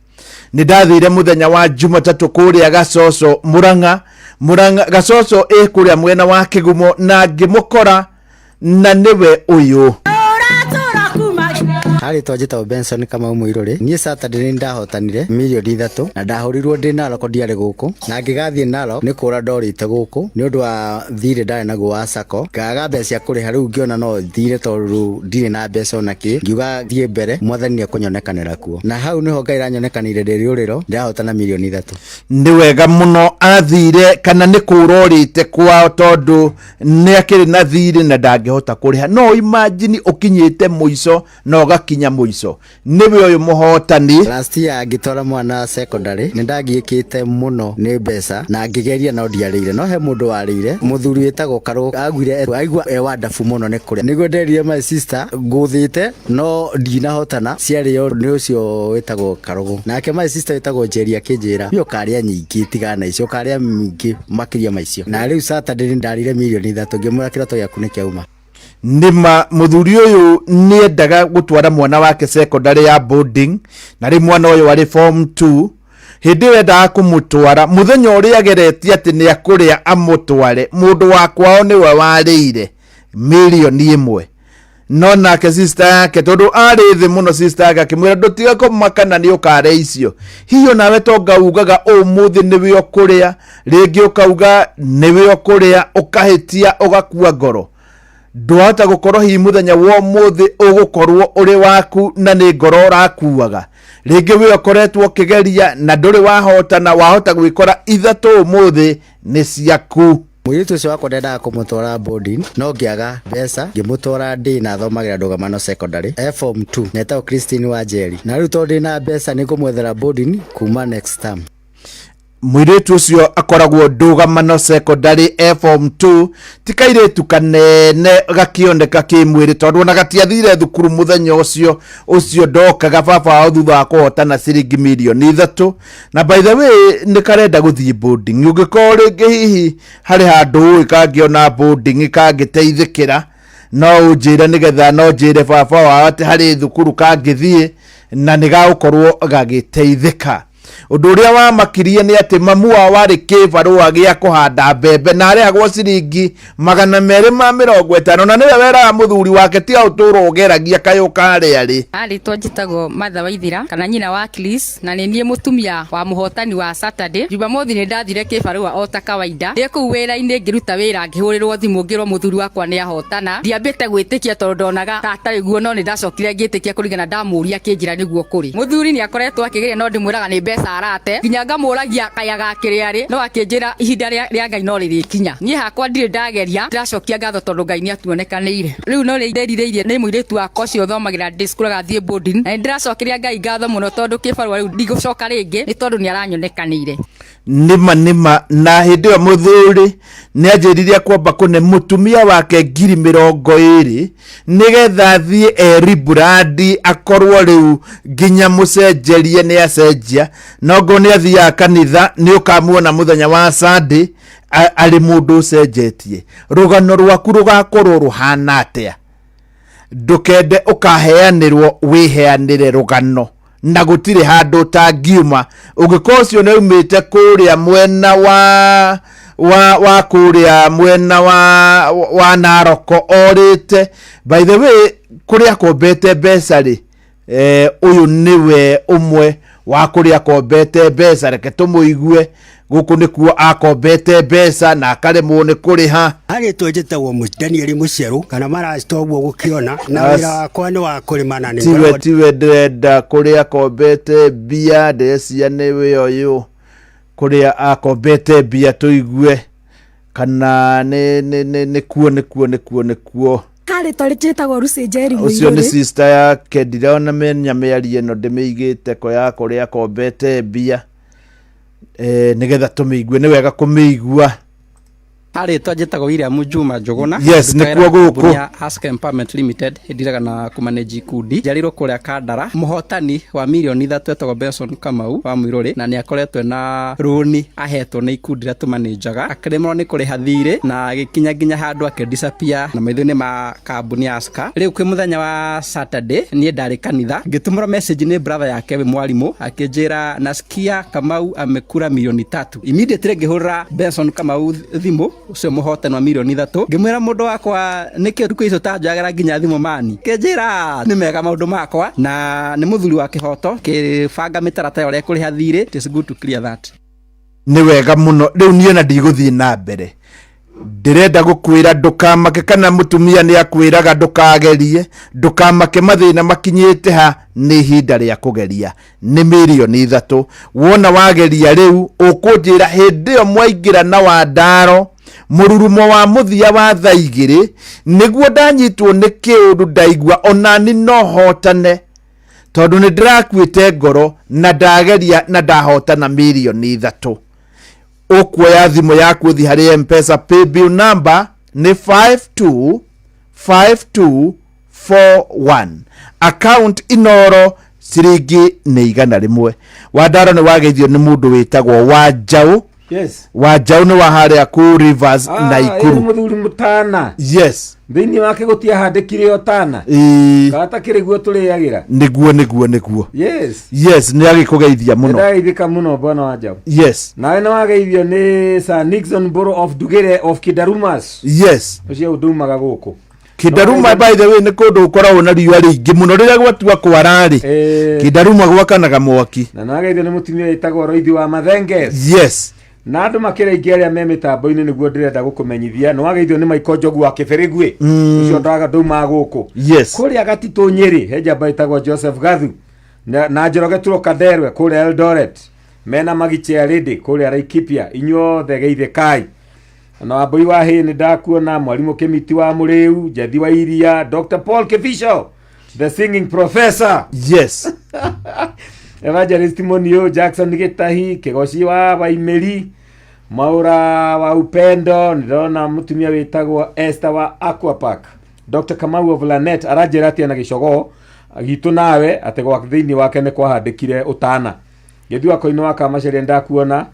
Speaker 2: Nĩ ndathire mũthenya wa Jumatatũ kũrĩa Gacoco Murang'a, Murang'a Gacoco ĩ kũrĩa mwena wa Kĩgumo, na ngĩmũkora na nĩwe ũyũ.
Speaker 21: Harĩtwa njĩtagwo Benson Kamau Mũirũrĩ. Niĩ Saturday nĩ ndahotanire mirioni 3, na ndahũrirwo ndĩ Narok, ndiarĩ gũkũ, na ngĩgathiĩ Narok nĩ kũra ndorĩte gũkũ nĩ ũndũ wa thirĩ ndarĩ naguo wa sacco, ngaga mbeca cia kũrĩha. Rĩu ngĩona no thire tondũ ndirĩ na mbeca ona kĩ, ngiuga thiĩ mbere, mwathani nĩ ekũnyonekanĩra kuo, na hau nĩho Ngai aranyonekanĩire ndĩ rĩũrĩro, ndĩrahotana mirioni 3.
Speaker 2: Nĩ wega mũno. Athire kana nĩ kũrorĩte kwao tondũ nĩ akĩrĩ na thirĩ na ndangĩhota kũrĩha. No imagine ũkinyĩte mũico na ũgakinya mũico, nĩwe ũyũ mũhotani.
Speaker 21: Last year ngĩtwara mwana secondary nĩ ndagiĩkĩte mũno nĩ mbeca na ngĩgeria no ndiarĩire, no he mũndũ warĩire, mũthuri wĩtagwo Karũ, aguire aigua e wandabu mũno nĩ kũrĩa. Nĩguo nderire my sister ngũthĩte no ndinahotana, ciarĩo nĩ ũcio wĩtagwo Karũgũ. Nake my sister wĩtagwo Njeri akĩnjĩra we ũkarĩa nyingĩ, tigana icio, ũkarĩa nyingĩ makĩria ma icio. Na rĩu Saturday nĩ ndarĩire mirioni 3, ngĩmwĩra kĩroto gĩaku nĩ kĩauma.
Speaker 2: Nĩma mũthuri ũyũ nĩendaga gũtwara mwana wake secondary ya boarding, na rĩu mwana ũyũ arĩ form 2. Hĩndĩ ĩyo endaga kũmũtwara, mũthenya ũrĩa ageretie atĩ nĩ akũrĩa amũtware, mũndũ wa kwao nĩwe warĩire mirioni 1. No nake sister yake, tondũ arĩ thĩ mũno, sister yake akĩmwĩra ndũtige kũmaka na nĩ ũkarĩa icio. Hihi onawe tonga ugaga ũmũthĩ nĩwe ũkũrĩa, rĩngĩ ũkauga nĩwe ũkũrĩa, ũkahĩtia, ũgakua ngoro, ndwahota gũkorwo hihi mũthenya wa ũmũthĩ ũgũkorwo ũrĩ waku, na nĩ ngoro ũrakuaga. Rĩngĩ we ũkoretwo ũkĩgeria na ndũrĩ wahotana, wahota gwĩkora 3 ũmũthĩ nĩ ciaku.
Speaker 21: Mũirĩtu ũcio wakwa ndendaga kũmũtwara boarding no ngĩaga mbeca, ngĩmũtwara ndĩ na athomagĩra Ndũgamano Secondary, e form 2, na etagwo Christine Wanjeri. Na rĩu tondũ ndĩna mbeca nĩ ngũmwethera boarding kuma next term.
Speaker 2: Mũirĩtu ũcio akoragwo Ndũgamano Secondary, e form 2. Ti kairĩtu kanene gakĩoneka kĩmwĩrĩ, tondũ ona gatiathire thukuru mũthenya ũcio ũcio ndokaga baba wao thutha wa kũhotana ciringi mirioni 3. Na by the way, nĩ karenda gũthiĩ boarding. Ũngĩkorwo rĩngĩ hihi harĩ handũ ũĩ kangĩona boarding kangĩteithĩkĩra, no ũnjĩre, nĩgetha no njĩre baba wao atĩ harĩ thukuru kangĩthiĩ na nĩ gagũkorwo gagĩteithĩka. Ũndũ ũrĩa wamakirie nĩ atĩ mamu wao warĩ kĩbarũa gĩa kũhanda mbembe na arĩhagwo ciringi 250, na nĩwe weraga mũthuri wake tiga ũtũũro ũgeragia kaĩ ũkarĩa rĩ.
Speaker 22: Arĩtwo njĩtagwo Martha Waithira kana nyina wa Chris, na nĩ niĩ mũtumia wa mũhotani wa Saturday. Jumamothi nĩ ndathire kĩbarũa o ta kawaida. Ndĩ kũu wĩra-inĩ ngĩruta wĩra, ngĩhũrĩrwo thimũ ngĩrwo mũthuri wakwa nĩ ahotana. Ndiambĩte gwĩtĩkia tondũ ndonaga ta atarĩ guo, no nĩ ndacokire ngĩtĩkia kũringana ndamũria akĩnjĩra nĩguo kũrĩ. Mũthuri nĩ akoretwo akĩgeria, no ndĩmwĩraga nĩ mbeca arate, nginya ngamũragia kaĩ agakĩrĩa rĩ, no akĩnjĩra ihinda rĩa Ngai no rĩrĩkinya. Niĩ hakwa ndirĩ ndageria, ndĩracokia ngatho tondũ Ngai nĩ atuonekanĩire. Rĩu no ndĩrirĩirie nĩ mũirĩtu wakwa ũcio ũthomagĩra day school agathiĩ boarding, na nĩ ndĩracokeria Ngai ngatho mũno tondũ kĩbarũa rĩu ndigũcoka rĩngĩ nĩ tondũ nĩ aranyonekanĩire.
Speaker 2: Nĩma nĩma, na hĩndĩ ĩyo mũthuri nĩ anjĩrire kwamba kũne mũtumia wake 20,000 nĩgetha athiĩ eriburandi akorwo rĩu nginya mũcenjerie nĩ acenjia. Nongo nĩ athiaga kanitha, nĩ ũkamuona mũthenya wa Sunday arĩ mũndũ ũcenjetie. Rũgano rwaku rũgakorwo rũhana atĩa? Ndũkende ũkaheanĩrwo, wĩheanĩre rũgano na gũtirĩ handũ ũtangiuma. Ũngĩkorwo ũcio nĩ aumĩte kũrĩa mwena wa wa wa kũrĩa mwena wa wa Naroko orĩte, by the way, kũrĩa akombete mbeca rĩ, ũyũ nĩwe ũmwe wa kũrĩa akombete mbeca. Reke tũmũigue. Gũkũ nĩkuo akombete mbeca na akaremwo nĩ kũrĩha.
Speaker 17: Arĩtwo njĩtagwo Daniel Mũcerũ kana maracita ũguo gũkĩona na wĩra wakwa nĩ wa kũrĩma na nĩ
Speaker 2: tiwe
Speaker 17: ngoragwo
Speaker 2: tiwe ndĩrenda kũrĩa akombete mbia, ndĩrecia nĩwe ũyũ kũrĩa akombete mbia, tũigue kana nĩ nĩ nĩ nĩkuo nĩkuo nĩkuo nĩkuo.
Speaker 4: Harĩ njĩtagwo Lucy Njeri.
Speaker 2: Ũcio nĩ
Speaker 4: Mũirũrĩ.
Speaker 2: sister yake. Ndirona menya mĩario ĩno ndĩmĩigĩte ko ya kũrĩa akombete mbia, nĩgetha tũmĩigue. Nĩ wega kũmĩigua.
Speaker 5: Arĩtwa njĩtagwo William Juma Njũgũna.
Speaker 2: Yes,
Speaker 5: Ndutaga
Speaker 2: nĩkuo
Speaker 5: wĩra
Speaker 2: gũkũ.
Speaker 5: kambuni ya Ask Empowerment Limited, ĩndiraga na kũmanage ikundi. Njiarĩirwo kũrĩa Kandara. Mũhotani wa 3 mirioni etagwo Benson Kamau wa Mũirũrĩ, na nĩ akoretwo na rũni ahetwo nĩ ikundi iria tũmanĩnjaga, akĩremwo nĩ kũrĩha thirĩ na agĩkinya nginya handũ akĩdisappear na maitho-inĩ ma kambuni ya Aska. Rĩu kwĩ mũthenya wa Saturday niĩ ndarĩ kanitha, ngĩtũmĩrwo message nĩ brother yake wĩ mwarimũ, akĩnjĩra, "Nasikia Kamau amekula 3 milioni." Immediately ngĩhũrĩra Benson Kamau thimũ, ũcio mũhotani wa 3 milioni, ngĩmwĩra, "Mũndũ wakwa, nĩkĩ thikũ icio ũtanjoyagĩra nginya thimũ mani?" Kĩnjĩra nĩ mega maũndũ makwa na nĩ mũthuri wa kĩhoto, kĩbanga mĩtaratara ya ũrĩa kũrĩha thirĩ. It is good to clear that.
Speaker 2: Nĩ wega mũno. Rĩu niĩ ona ndigũthiĩ na mbere, ndĩrenda gũkwĩra ndũkamake kana mũtumia nĩ akwĩraga ndũkagerie, ndũkamake mathĩna makinyĩte ha, nĩ ihinda rĩa kũgeria. Nĩ 3 mirioni. Wona wageria rĩu ũkũnjĩra hĩndĩ ĩyo mwaingĩra na wandaro mũrurumo wa mũthia wa thaa 2 nĩguo ndanyitwo nĩ kĩũndũ, ndaigua onani no hotane tondũ nĩ ndĩrakuĩte ngoro na ndageria na ndahotana 3 mirioni. Ũkuoya thimũ yaku ũthiĩ harĩ Mpesa, paybill number nĩ 525241, account Inoro, ciringi nĩ 100. Wandaro, nĩ wageithio nĩ mũndũ wĩtagwo Wanjaũ.
Speaker 1: Yes.
Speaker 2: Wanjaũ nĩ wa harĩa ku Rivers Naikuru.
Speaker 1: Ĩĩ, mũthuri mũtana.
Speaker 2: Yes.
Speaker 1: Thĩinĩ wake gũtiahandĩkire ũtana.
Speaker 2: Ĩĩ.
Speaker 1: Kata kĩrĩ guo tũrĩagĩra.
Speaker 2: Nĩguo.
Speaker 1: Yes.
Speaker 2: Yes, nĩ agĩkũgeithia mũno.
Speaker 1: Nĩndageithĩka mũno, bwana wa Njaũ.
Speaker 2: Yes.
Speaker 1: Nawe nĩ wageithio nĩ Sir Nixon Mburu of Ndugĩre of Kidarumas.
Speaker 2: Yes.
Speaker 1: Ũcio ndumaga gũkũ.
Speaker 2: Kĩndaruma, by the way, nĩ kũndũ gũkoragwo na riũa rĩingĩ mũno. Rĩrĩa gwatua kwara-rĩ, Kĩndaruma gwakanaga mwaki.
Speaker 1: Na nĩwageithio nĩ mũtumia wĩtagwo Roithi wa Mathenges.
Speaker 2: Yes.
Speaker 1: Na andũ makĩra aingĩ arĩa me mĩtambo-inĩ, nĩguo ndĩrenda gũkũmenyithia nĩ wageithio nĩ Maiko Njogu wa Kĩbĩrĩguĩ. Ũcio ndaga ndaumaga gũkũ.
Speaker 2: Yes.
Speaker 1: Kũrĩa Gatitũ Nyĩrĩ he njamba ĩtagwo Joseph Gathu na Njoroge Turo Kaderwe kũrĩa Eldoret, mena Magichea Lady kũrĩa Laikipia, inyuothe geithĩkai. Na Wambui wa hĩ, nĩ ndakuona. Mwarimũ Kĩmiti wa Mũrĩu, Njethi wa Iria, Dr Paul Kĩbico, the singing professor.
Speaker 2: Yes.
Speaker 1: Evangelist Munio, Jackson Gĩtahi, Kĩgoci wa Waimĩri, Maura wa Upendo. Ndĩrona mũtumia wĩtagwo Esther wa Aquapark. Dr Kamau of Lanet aranjĩra atĩa na gĩcogoo gitũ nawe atĩ gwa thĩinĩ wake nĩ kwahandĩkire ũtana. Gĩthua koinĩ wa Kamaceria, ndakuona.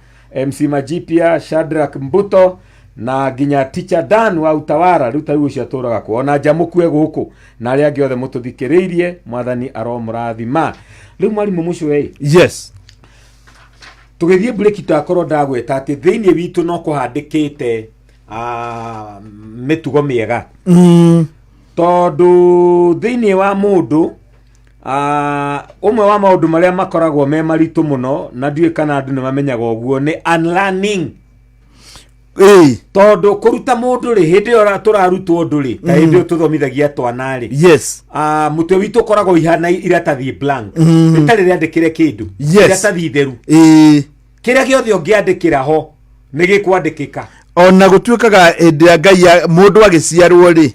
Speaker 1: MC Majipia, Shadrack Mbuto na nginya Teacher Dan wa Utawara, rĩu ta rĩu ũcio atũraga kuo ona njamũkue gũkũ, na arĩa angĩ othe mũtũthikĩrĩirie, mwathani aromũrathima. Rĩu mwarimũ mũcwe,
Speaker 2: Yes.
Speaker 1: tũgĩthiĩ breki twakorwo ndagweta atĩ thĩinĩ witũ no kũhandĩkĩte mĩtugo mĩega, tondũ thĩinĩ wa mũndũ, ũmwe wa maũndũ marĩa makoragwo me maritũ mũno na ndiũĩ kana andũ nĩ mamenyaga ũguo nĩ unlearning. Tondũ kũruta mũndũ rĩ, hĩndĩ ĩyo tũrarutwo ũndũ rĩ, ta hĩndĩ ĩyo tũthomithagia twana rĩ, mũtwe witũ ũkoragwo ihana iratathi blank, rĩtarĩ rĩandĩkĩre kĩndũ, iratathi itheru. Kĩrĩa gĩothe ũngĩandĩkĩra ho nĩ gĩkwandĩkĩka.
Speaker 2: Ona gũtuĩkaga hĩndĩ ya Ngai mũndũ agĩciarwo rĩ,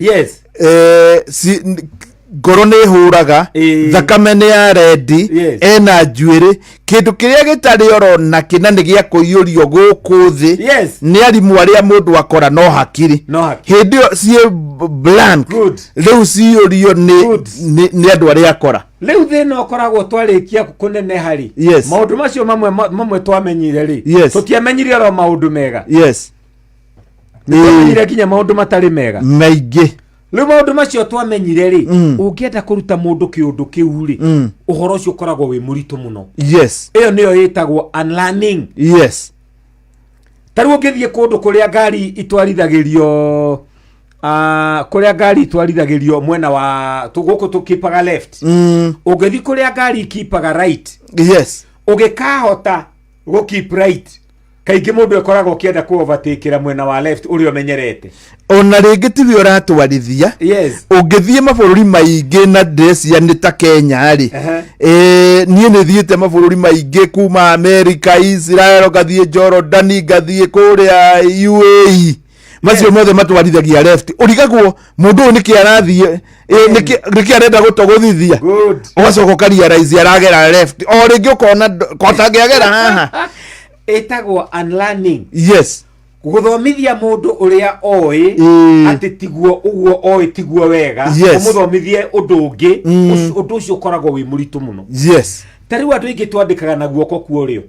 Speaker 2: Ngoro nĩ hũraga, thakame nĩ ya rendi, ena njuĩrĩ, kĩndũ kĩrĩa gĩtarĩ oro na kĩna nĩ gĩa kũiyũrio gũkũ thĩ nĩ arimũ arĩa mũndũ akora no hakiri.
Speaker 1: No hakiri.
Speaker 2: Hĩndĩ ĩyo ciĩ blank. Rĩu ciyũrio nĩ andũ arĩa akora.
Speaker 1: Rĩu thĩna ũkoragwo twarĩkia kũneneha rĩ, maũndũ macio mamwe twamenyire rĩ, tũtiamenyire oro maũndũ mega, twamenyire nginya maũndũ matarĩ mega.
Speaker 2: Maingĩ.
Speaker 1: Rĩu maũndũ macio twamenyire rĩ, ũngĩenda kũruta mũndũ kĩũndũ kĩu rĩ, ũhoro ũcio ũkoragwo wĩ mũritũ mũno. Ĩyo nĩyo ĩtagwo unlearning. Ta rĩu ũngĩthiĩ kũndũ kũrĩa ngari itwarithagĩrio, kũrĩa ngari itwarithagĩrio mwena wa gũkũ tũkipaga left, ũngĩthiĩ kũrĩa ngari ikipaga right, ũgĩkahota gũ keep right, kaingĩ mũndũ ĩkoragwo ũkĩenda kũ overtake mwena wa left ũrĩa ũmenyerete.
Speaker 2: Ona rĩngĩ tiwe ũratwarithia. Ũngĩthiĩ mabũrũri maingĩ na ndĩrecia nĩ ta Kenya rĩ, niĩ nĩ thiĩte mabũrũri maingĩ kuma America, Israel, ngathiĩ Jordan, ngathiĩ kũrĩa UAE, macio mothe matwarithagia left. Ũrigagwo mũndũ ũyũ nĩkĩ arathiĩ, nĩkĩ arenda gũtũgũthithia. Ũgacoka ũkarealize aragera left o rĩngĩ, ũkona kotangĩagera haha.
Speaker 1: Ĩtagwo unlearning. Gũthomithia mũndũ ũrĩa oĩ atĩ tiguo ũguo oĩ tiguo wega, ũmũthomithie ũndũ ũngĩ, ũndũ ũcio ũkoragwo wĩ mũritũ mũno. Ta rĩu andũ aingĩ twandĩkaga na guoko kwa ũrĩo.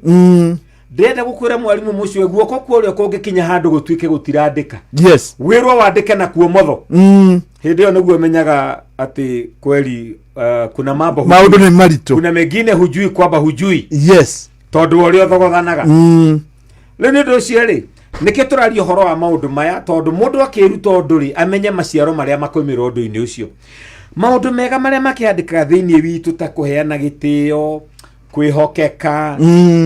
Speaker 1: Ndĩrenda gũkwĩra, mwarimũ mũcio, guoko kwa ũrĩo kũngĩkinya handũ gũtuĩke gũtirandĩka, wĩrwo wandĩke na kuo motho, hĩndĩ ĩyo nĩguo menyaga atĩ kweli kuna mambo hujui.
Speaker 2: Maũndũ nĩ maritũ.
Speaker 1: Kuna mengine hujui kwamba hujui, tondũ wa ũrĩa ũthogothanaga. Rĩu nĩ ũndũ ũcio rĩ, nĩkĩo tũraria ũhoro wa maũndũ maya, tondũ mũndũ akĩruta ũndũ rĩ, amenye maciaro marĩa makoimĩra ũndũ-inĩ ũcio. Maũndũ mega marĩa makĩandĩkaga thĩinĩ witũ ta kũheana gĩtĩo, kwĩhokeka,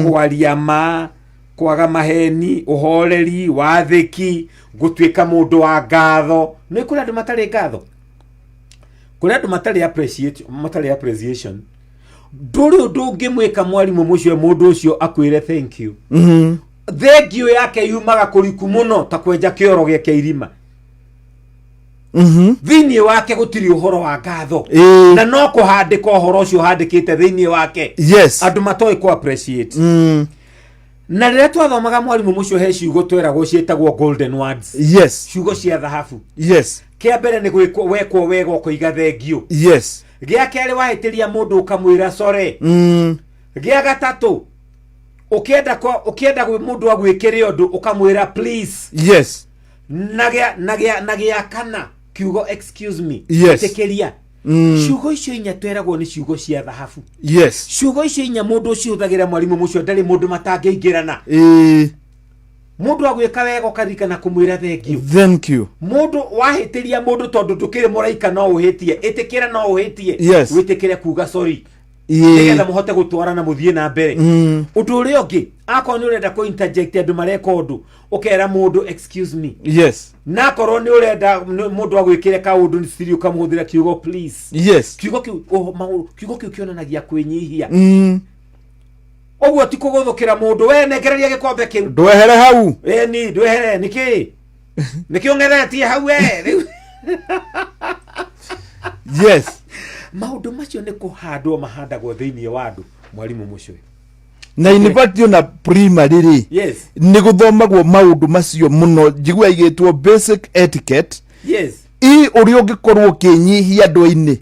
Speaker 1: kwaria ma, kwaga maheni, ũhoreri, wathĩki, gũtuĩka mũndũ wa ngatho. Nĩ kũrĩ andũ matarĩ ngatho, kũrĩ andũ matarĩ appreciate, matarĩ appreciation. Ndũrĩ ũndũ ũngĩmwĩka, mwarimũ mũcio, mũndũ ũcio akwĩre thank you. Thank you yake yumaga kũriku mũno ta kwenja kĩoro gĩake irima. Thĩinĩ wake gũtirĩ ũhoro wa ngatho, na no kũhandĩka ũhoro ũcio ũhandĩkĩte thĩinĩ wake. Andũ matoĩ kũ appreciate. Na rĩrĩa twathomaga, mwarimũ mũcio, he ciugo tweragwo ciĩtagwo golden words, ciugo cia thahabu. Kĩa mbere nĩ gwĩkwo wekwo wega ũkoiga thengiũ. Gĩa kerĩ, wahĩtĩria mũndũ ũkamwĩra sorry. Gĩa gatatũ, ũkĩenda mũndũ agwĩkĩre ũndũ ũkamwĩra please. Na gĩa kana, kiugo excuse me. Ĩtĩkĩria. Ciugo icio inya tweragwo nĩ ciugo cia thahabu. Ciugo icio inya mũndũ ũcihũthagĩra, mwarimũ mũcio, ndarĩ mũndũ matangĩingĩrana. Mũndũ agwĩka wega ũkaririkana kũmwĩra thengiũ.
Speaker 2: Thank you.
Speaker 1: Mũndũ wahĩtĩria mũndũ, tondũ ndũkĩrĩ mũraika, no ũhĩtie, ĩtĩkĩra no ũhĩtie, wĩtĩkĩre kuga sorry, nĩgetha mũhote gũtwarana mũthiĩ na mbere. Ũndũ ũrĩa ũngĩ, akorwo nĩ ũrenda kũ interject andũ mareka ũndũ, ũkera mũndũ excuse me. Na akorwo nĩ ũrenda mũndũ agwĩkĩre kaũndũ nĩ siri, ũkamũhũthĩra kiugo please. Kiugo kĩu kĩonanagia kwĩnyihia. Ũguo ti kũgũthũkĩra mũndũ, we nengereria gĩkombe kĩu.
Speaker 2: Ndwehere hau.
Speaker 1: Ĩni ndwehere nĩkĩ nĩkĩ ũng'ethetie hau we rĩu? Maũndũ macio nĩ kũhandwo mahandagwo thĩinĩ wa andũ, mwarimũ mũcio.
Speaker 2: Na in fact ona primary rĩ, nĩ gũthomagwo maũndũ macio mũno, njigua igĩtwo basic etiquette, i ũrĩa ũngĩkorwo ũkĩnyihia andũ-inĩ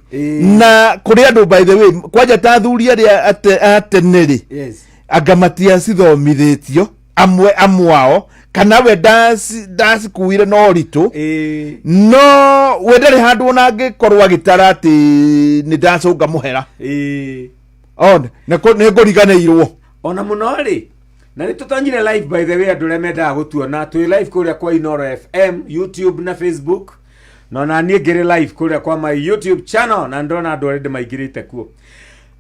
Speaker 2: na kũrĩ andũ. By the way, kwanja ta athuri arĩa a tene rĩ, anga matiacithomithĩtio amwe amwe ao, kana we ndacikuire na ũritũ, no we ndarĩ handũ ona angĩkorwo agĩtara atĩ nĩ ndacũnga mũhera. On nĩ ngũriganĩirwo.
Speaker 1: Ona mũno rĩ, na nĩ tũtonyire live, by the way, andũ arĩa mendaga gũtuona twĩ live kũrĩa kwa Inoro FM, YouTube na Facebook, na ona niĩ ngĩrĩ live kũrĩa kwa my YouTube channel, na ndĩrona andũ arĩa maingĩrĩte kuo.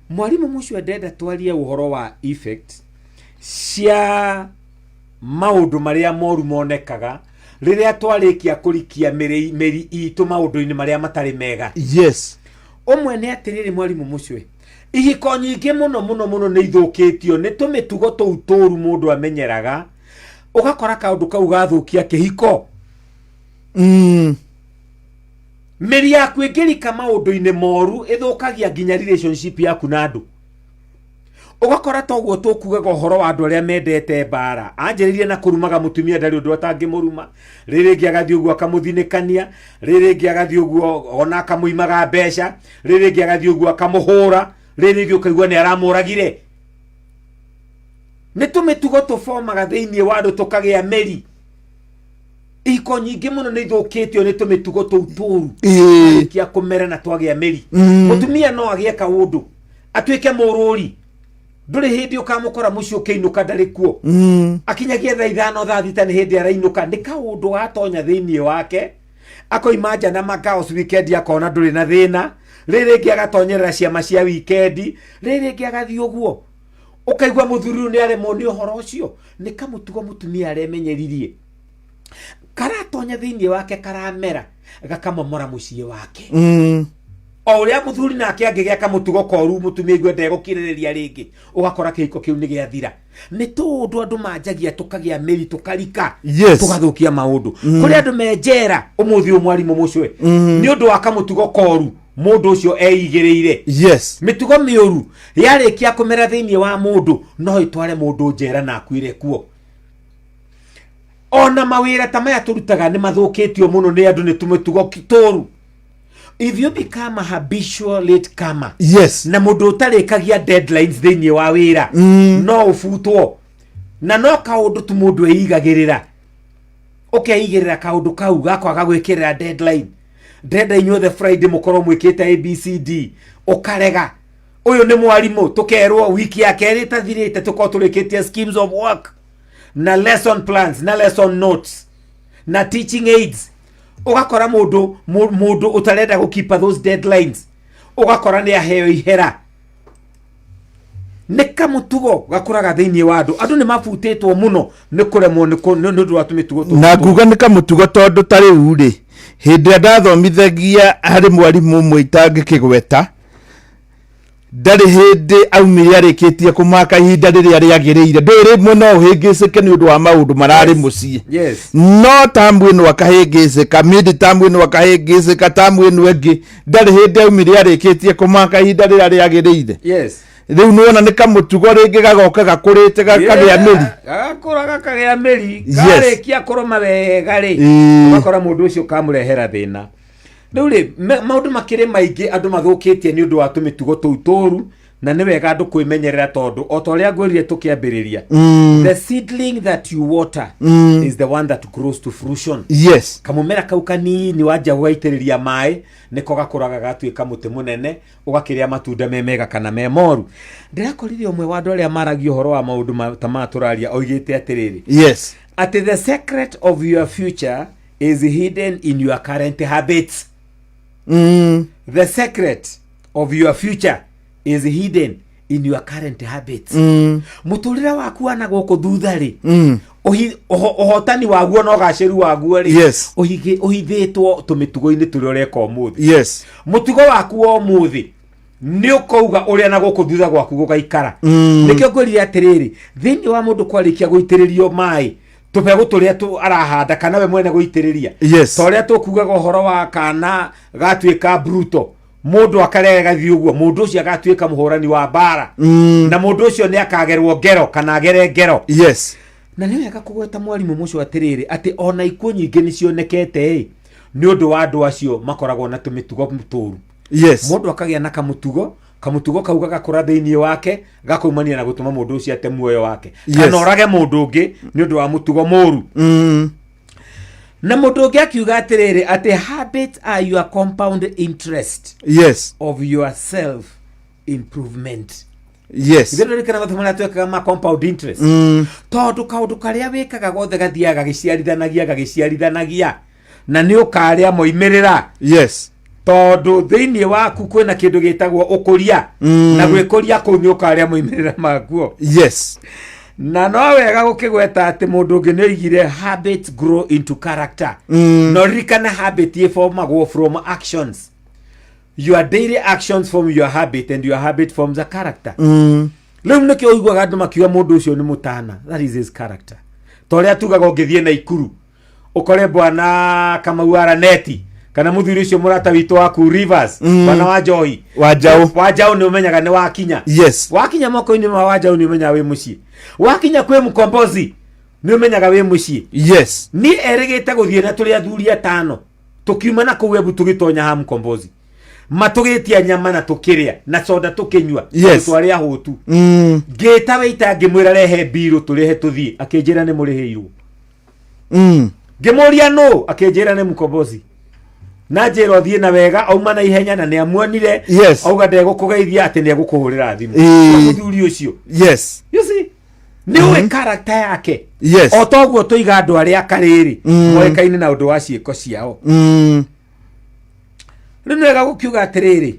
Speaker 1: Mwarimũ mũcio, ndenda twarie ũhoro wa effect cia maũndũ marĩa moru monekaga rĩrĩa twarĩkia kũrikia mĩri itũ maũndũ-inĩ marĩa matarĩ mega. Ũmwe nĩ atĩrĩrĩ, mwarimũ mũcwe, ihiko nyingĩ mũno mũno mũno nĩ ithũkĩtio nĩ tũmĩtugo tũu tũru mũndũ amenyeraga, ũgakora kaũndũ kau gathũkia kĩhiko. Mĩri yaku ĩngĩrika maũndũ-inĩ moru ĩthũkagia nginya relationship yaku na andũ. Ũgakora toguo tũkugaga ũhoro wa andũ arĩa mendete mbara. Anjĩrĩirie na kũrumaga mũtumia ndarĩ ũndũ atangĩmũruma. Rĩrĩ rĩngĩ agathiĩ ũguo akamũthinĩkania, rĩrĩ rĩngĩ agathiĩ ũguo ona akamũimaga mbeca, rĩrĩ rĩngĩ agathiĩ ũguo akamũhũra, rĩrĩ rĩngĩ ũkaigua nĩ aramũragire. Nĩ tũmĩtugo tũbomaga thĩinĩ wa andũ tũkagĩa mĩri. Ihiko nyingĩ mũno nĩ ithũkĩtio nĩ tũmĩtugo tũu tũru. Twarĩkia kũmera na twagĩa mĩri. Mũtumia no agĩe kaũndũ atuĩke mũrũri. Ndũrĩ hĩndĩ ũkamũkora mũciĩ ũkĩinũka ndarĩ kuo. Akinyagia thaa 5 thaa 6 nĩ hĩndĩ arainũka. Nĩ kaũndũ gatonya thĩinĩ wake. Akoima nja na makaos weekend akona ndũrĩ na thĩna. Rĩrĩ rĩngĩ agatonyerera ciama cia weekend. Rĩrĩ rĩngĩ agathiĩ ũguo. Ũkaigua mũthuri ũyũ nĩ aremwo nĩ ũhoro ũcio. Nĩ kamũtugo mũtumia aremenyeririe. Karatonya thĩinĩ wake karamera gakamomora mũciĩ wake. O ũrĩa mũthuri nake angĩgĩa kamũtugo koru mũtumia aigue ndegũkirĩrĩria rĩngĩ, ũgakora kĩhiko kĩu nĩ gĩathira. Nĩ tũũndũ andũ manjagia tũkagĩa mĩri tũkarika. Tũgathũkia maũndũ. Kũrĩ andũ me njera ũmũthĩ ũyũ mwarimũ mũcwe. Nĩ ũndũ wa kamũtugo koru mũndũ ũcio eigĩrĩire. Mĩtugo mĩũru yarĩkia kũmera thĩinĩ wa mũndũ no ĩtware mũndũ njera na akuĩre kuo. Ona mawĩra ta maya tũrutaga nĩ mathũkĩtio mũno nĩ andũ nĩ tũmĩtugo tũru. If you become a habitual late comer, na mũndũ ũtarĩkagia deadlines thĩinĩ wa wĩra, no ũbutwo. Na no kaũndũ tu mũndũ eigagĩrĩra. Ũkeigĩrĩra kaũndũ kau ga kwaga gwĩkĩrĩra deadline. Ndĩrenda inyuothe Friday mũkorwo mwĩkĩte ABCD, ũkarega. Ũyũ nĩ mwarimũ, tũkerwo wiki ya kerĩ ĩtathirĩte tũkorwo tũrĩkĩtie schemes of work na lesson plans na lesson notes na teaching aids. Ũgakora mũndũ ũtarenda gũkeepa those deadlines, ũgakora nĩ aheo ihera. Nĩ kamũtugo gakũraga thĩinĩ wa andũ. Andũ nĩ mabutĩtwo mũno nĩ kũremwo nĩ ũndũ wa tũmĩtugo tũu.
Speaker 2: Na nguga nĩ kamũtugo tondũ ta rĩu rĩ, hĩndĩ ĩrĩa ndathomithagia harĩ mwarimũ ũmwe itangĩkĩgweta, ndarĩ hĩndĩ aumire arĩkĩtie kũmaka ihinda rĩrĩa rĩagĩrĩire. Ndũĩ rĩmwe no ũhĩngĩcĩke nĩ ũndũ wa maũndũ mararĩ mũciĩ. No tamu ĩno akahĩngĩcĩka, mid tamu ĩno akahĩngĩcĩka, tamu ĩno ĩngĩ, ndarĩ hĩndĩ aumire arĩkĩtie kũmaka ihinda rĩrĩa rĩagĩrĩire. Rĩu nĩwona nĩ kamũtugo rĩngĩ gagoka gakũrĩte gakagĩa mĩri.
Speaker 1: Gagakũra gakagĩa mĩri. Karĩkia kũrũma wega rĩ, ũgakora mũndũ ũcio kamũrehera thĩna. Rĩu rĩ, maũndũ makĩrĩ maingĩ andũ mathũkĩtie nĩ ũndũ wa tũmĩtugo tũu tũru, na nĩ wega andũ kwĩmenyerera tondũ o ta ũrĩa ngwĩrire tũkĩambĩrĩria, the seedling that you water is the one that grows to fruition. Kamũmera kau kanini wanja gũgaitĩrĩria maĩ nĩko gakũraga gatuĩka mũtĩ mũnene, ũgakĩrĩa matunda me mega kana me moru. Ndĩrakorire ũmwe wa andũ arĩa maragia ũhoro wa maũndũ ta maya tũraria oigĩte atĩrĩrĩ, atĩ the secret of your future is hidden in your current habits. The secret of your future is hidden in your current habits. Mũtũrĩre waku wa na gũkũ thutha rĩ, ũhotani waguo na ũgacĩru waguo rĩ, ũhithĩtwo tũmĩtugo-inĩ tũrĩa ũreka ũmũthĩ. Mũtugo waku wa ũmũthĩ nĩ ũkauga ũrĩa na gũkũ thutha gwaku gũgaikara. Nĩkĩo ngwĩrire atĩrĩrĩ, thĩinĩ wa mũndũ kwarĩkia gũitĩrĩrio maĩ tũbegũ tũrĩa arahanda kana we mwene gũitĩrĩria. Ta ũrĩa tũkugaga ũhoro wa kana gatuĩka bruto, mũndũ akarega gathiĩ ũguo, mũndũ ũcio agatuĩka mũhũrani wa mbara. Na mũndũ ũcio nĩ akagerwo ngero kana agere ngero. Na nĩ wega kũgweta mwarimũ mũcio atĩrĩrĩ, atĩ ona ikuũ nyingĩ nĩ cionekete ĩ, nĩ ũndũ wa andũ acio makoragwo na tũmĩtugo tũru. Mũndũ akagĩa na kamũtugo, kamũtugo kau gagakũra thĩinĩ wake, gakaumania na gũtũma mũndũ ũcio ate muoyo wake. Kana orage mũndũ ũngĩ nĩ ũndũ wa mũtugo mũru. Na mũndũ ũngĩ akiuga atĩrĩrĩ, atĩ habits are your compound interest of your self improvement. Ithuĩ tũririkana mathomo marĩa twekaga ma compound interest. Tondũ kaũndũ karĩa wĩkaga gothe gathiaga gagĩciarithanagia, gagĩciarithanagia, na nĩ ũkarĩa moimĩrĩra. Tondũ thĩinĩ waku kwĩna kĩndũ gĩtagwo ũkũria. Na gwĩkũria kũu nĩ ũkarĩa moimĩrĩra makuo. Na no wega gũkĩgweta atĩ mũndũ ũngĩ nĩ oigire habits grow into character. Na ũririkane habit ĩbomagwo from actions. Your daily actions form your habit and your habit forms a character. Rĩu nĩkĩo ũiguaga andũ makiuga mũndũ ũcio nĩ mũtana. That is his character. Ta ũrĩa tugaga ũngĩthiĩ Naikuru, ũkore bwana Kamau Araneti Kana mũthuri ũcio mũrata witũ waku Rivers, bwana wa Njohi.
Speaker 2: Wa Njaũ.
Speaker 1: Wa Njaũ, nĩ ũmenyaga nĩ wakinya. Wakinya moko-inĩ ma wa Njaũ nĩ ũmenyaga wĩ mũciĩ. Wakinya kwĩ Mkombozi nĩ ũmenyaga wĩ mũciĩ. Niĩ erĩgĩte gũthiĩ na tũrĩ athuri atano, tũkiuma na kũu Embu tũgĩtonya ha Mkombozi, matũgĩtia nyama na tũkĩrĩa na soda tũkĩnyua. Tondũ twarĩ ahũtu. Ngĩta wĩita ngĩmwĩra rehe mbirũ tũrĩhe tũthiĩ, akĩnjĩra nĩ mũrĩhĩirwo. Ngĩmũria nũ, akĩnjĩra nĩ Mkombozi na njĩra ũthiĩ na wega, auma na ihenya na nĩ amuonire. Auga ndegũkũgeithia, atĩ nĩ egũkũhũrĩra thimũ. Mũthuri ũcio. You see, nĩ ũĩ character yake. O toguo tũiga andũ arĩa karĩrĩ moĩkaine na ũndũ wa ciĩko ciao. Rĩu nĩ wega gũkiuga atĩrĩrĩ,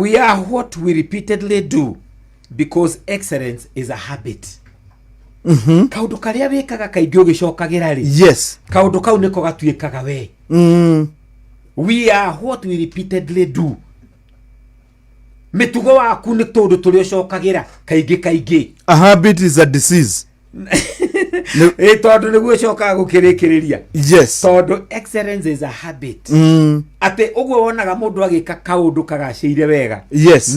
Speaker 1: we are what we repeatedly do because excellence is a habit. Kaũndũ karĩa wĩkaga kaingĩ ũgĩcokagĩra rĩ, kaũndũ kau nĩko gatuĩkaga we. We are what we repeatedly do. Mĩtugo waku nĩ tũndũ tũrĩa ũcokagĩra kaingĩ kaingĩ.
Speaker 2: A habit is a disease.
Speaker 1: Ĩ, tondũ nĩguo ũcokaga gũkĩrĩkĩrĩria. Tondũ excellence is a habit. Atĩ ũguo wonaga mũndũ agĩka kaũndũ kagacĩire wega,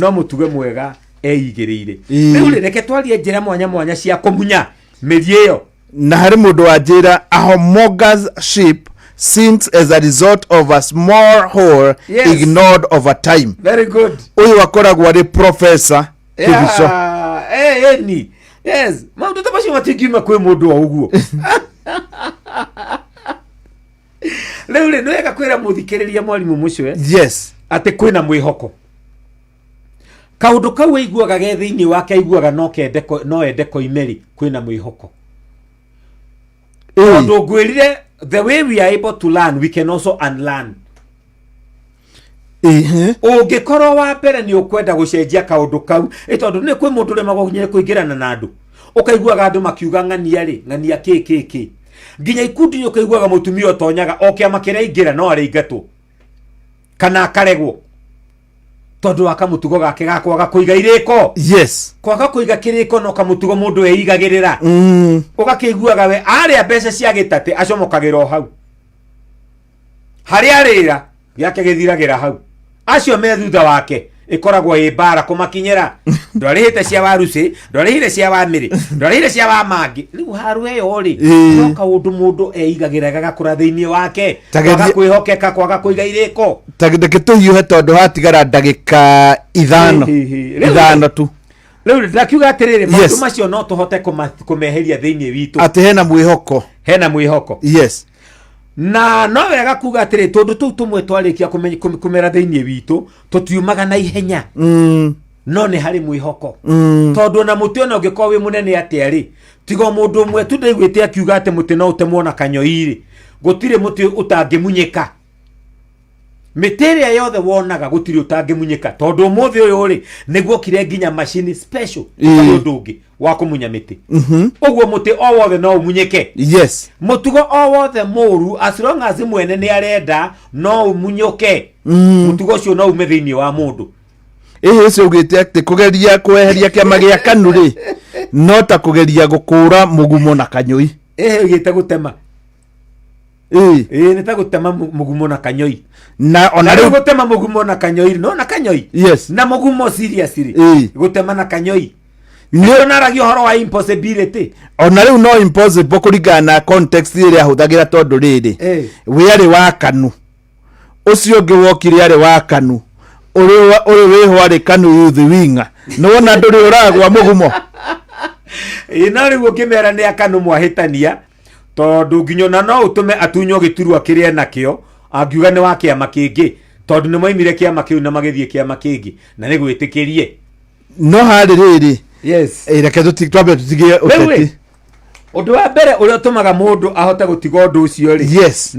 Speaker 1: no mũtuge mwega eigĩrĩire. Rĩu rĩ, reke twarie njĩra mwanya mwanya cia kũmunya mĩri ĩyo.
Speaker 2: Na harĩ mũndũ wanjĩra a homongous ship sinks as a result of a small hole ignored over time.
Speaker 1: Very good.
Speaker 2: Ũyũ akoragwo arĩ Professor Kĩbico.
Speaker 1: Yeah, eni yes, maũndũ ta macio matingiuma kwĩ mũndũ o ũguo. Rĩu rĩ, nĩ wega kwĩra mũthikĩrĩria, mwarimũ mũcwe, atĩ kwĩna mwĩhoko. Kaũndũ kau aiguaga ge thĩinĩ wake, aiguaga no kende no ende koime rĩ, kwĩna mwĩhoko, tondũ ngwĩrire the way we are able to learn, we can also unlearn. Ũngĩkorwo wa mbere nĩ ũkwenda gũcenjia kaũndũ kau, ĩ tondũ nĩ kwĩ mũndũ ũremagwo nginya kũingĩrana na andũ, ũkaiguaga andũ makiuga ng'ania rĩ, ng'ania kĩ kĩ kĩ, nginya ikundi ũkaiguaga mũtumia ũtonyaga o kĩama kĩrĩa aingĩra no arĩingatwo kana akaregwo tondũ wa kamũtugo gake ga kwaga kũiga irĩko. Kwaga kũiga kĩrĩko no kamũtugo mũndũ eigagĩrĩra. Ũgakĩiguaga we arĩa mbeca cia gĩtatĩ acomokagĩra o hau harĩa arĩra gĩake gĩthiragĩra hau, acio me thutha wake ĩkoragwo ĩ mbara kũmakinyĩra. Ndwarĩhĩte cia warucĩ, ndwarĩhire cia wamĩrĩ, ndwarĩhire cia wa mangĩ. Rĩu haru ĩyo rĩ, no kaũndũ mũndũ eigagĩra gagakũra thĩinĩ wake. Kwaga kwĩhokeka, kwaga kũiga irĩko.
Speaker 2: Ta reke tũhiũhe tondũ hatigara ndagĩka 5.
Speaker 1: Rĩu-
Speaker 2: 5 tu.
Speaker 1: Rĩu ndakiuga atĩrĩrĩ, maũndũ macio no tũhote kũmeheria thĩinĩ witũ.
Speaker 2: Atĩ hena mwĩhoko.
Speaker 1: Hena mwĩhoko. Na no wega kuga atĩrĩ, tũndũ tũu tũmwe twarĩkia kũmera thĩinĩ witũ tũtiumaga na ihenya, no nĩ harĩ mwĩhoko, tondũ ona mũtĩ ona ũngĩkorwo wĩ mũnene atĩa rĩ, tiga o mũndũ ũmwe tu ndaiguĩte akiuga atĩ mũtĩ no ũtemwo na kanyoi rĩ, gũtirĩ mũtĩ ũtangĩmunyĩka. Mĩtĩ ĩrĩa yothe wonaga gũtirĩ ũtangĩmunyĩka, tondũ ũmũthĩ ũyũ rĩ, nĩguokire nginya macini special ũtarĩ ũndũ ũngĩ wa kũmunya mĩtĩ. Ũguo mũtĩ o wothe no ũmunyĩke. Mũtugo o wothe mũru, as long as mwene nĩ arenda, no ũmunyũke. Mũtugo ũcio no ume thĩinĩ wa mũndũ.
Speaker 2: Ĩhĩ, ũcio ugĩte atĩ kũgeria kweheria kĩama gĩa KANU rĩ, no ta kũgeria gũkũra mũgumo na kanyũi.
Speaker 1: Ĩhĩ, ũgĩte gũtema. Ĩĩ, nĩ ta gũtema mũgumo na kanyoi.
Speaker 2: Na ona
Speaker 1: na rĩu
Speaker 2: rĩu
Speaker 1: gũtema mũgumo na kanyoi, no na kanyoi na mũgumo seriously, gũtema na kanyoi nĩ naragia ũhoro wa impossibility.
Speaker 2: Ona rĩu no impossible kũringana na context ĩrĩa ahũthagĩra, tondũ rĩrĩ, wĩ arĩ wa KANU, ũcio ũngĩ wokire arĩ wa KANU, ũrĩ wĩho arĩ KANU youth winga, nĩ wona ndũrĩ ũragwa mũgumo.
Speaker 1: Ĩ, no rĩu ũngĩmera nĩ akanu mwahĩtania, tondũ nginya ona no ũtũme atunywo gĩturwa kĩrĩa nakĩo angiuga nĩ wa kĩama kĩngĩ, tondũ nĩ moimire kĩama kĩu na magĩthiĩ kĩama kĩngĩ na nĩ gwĩtĩkĩrie.
Speaker 2: No harĩ rĩrĩ, reke twambe tũtige
Speaker 1: Rĩu
Speaker 2: ũteti.
Speaker 1: rĩ, ũndũ wa mbere ũrĩa ũtũmaga mũndũ ahote gũtiga ũndũ ũcio rĩ,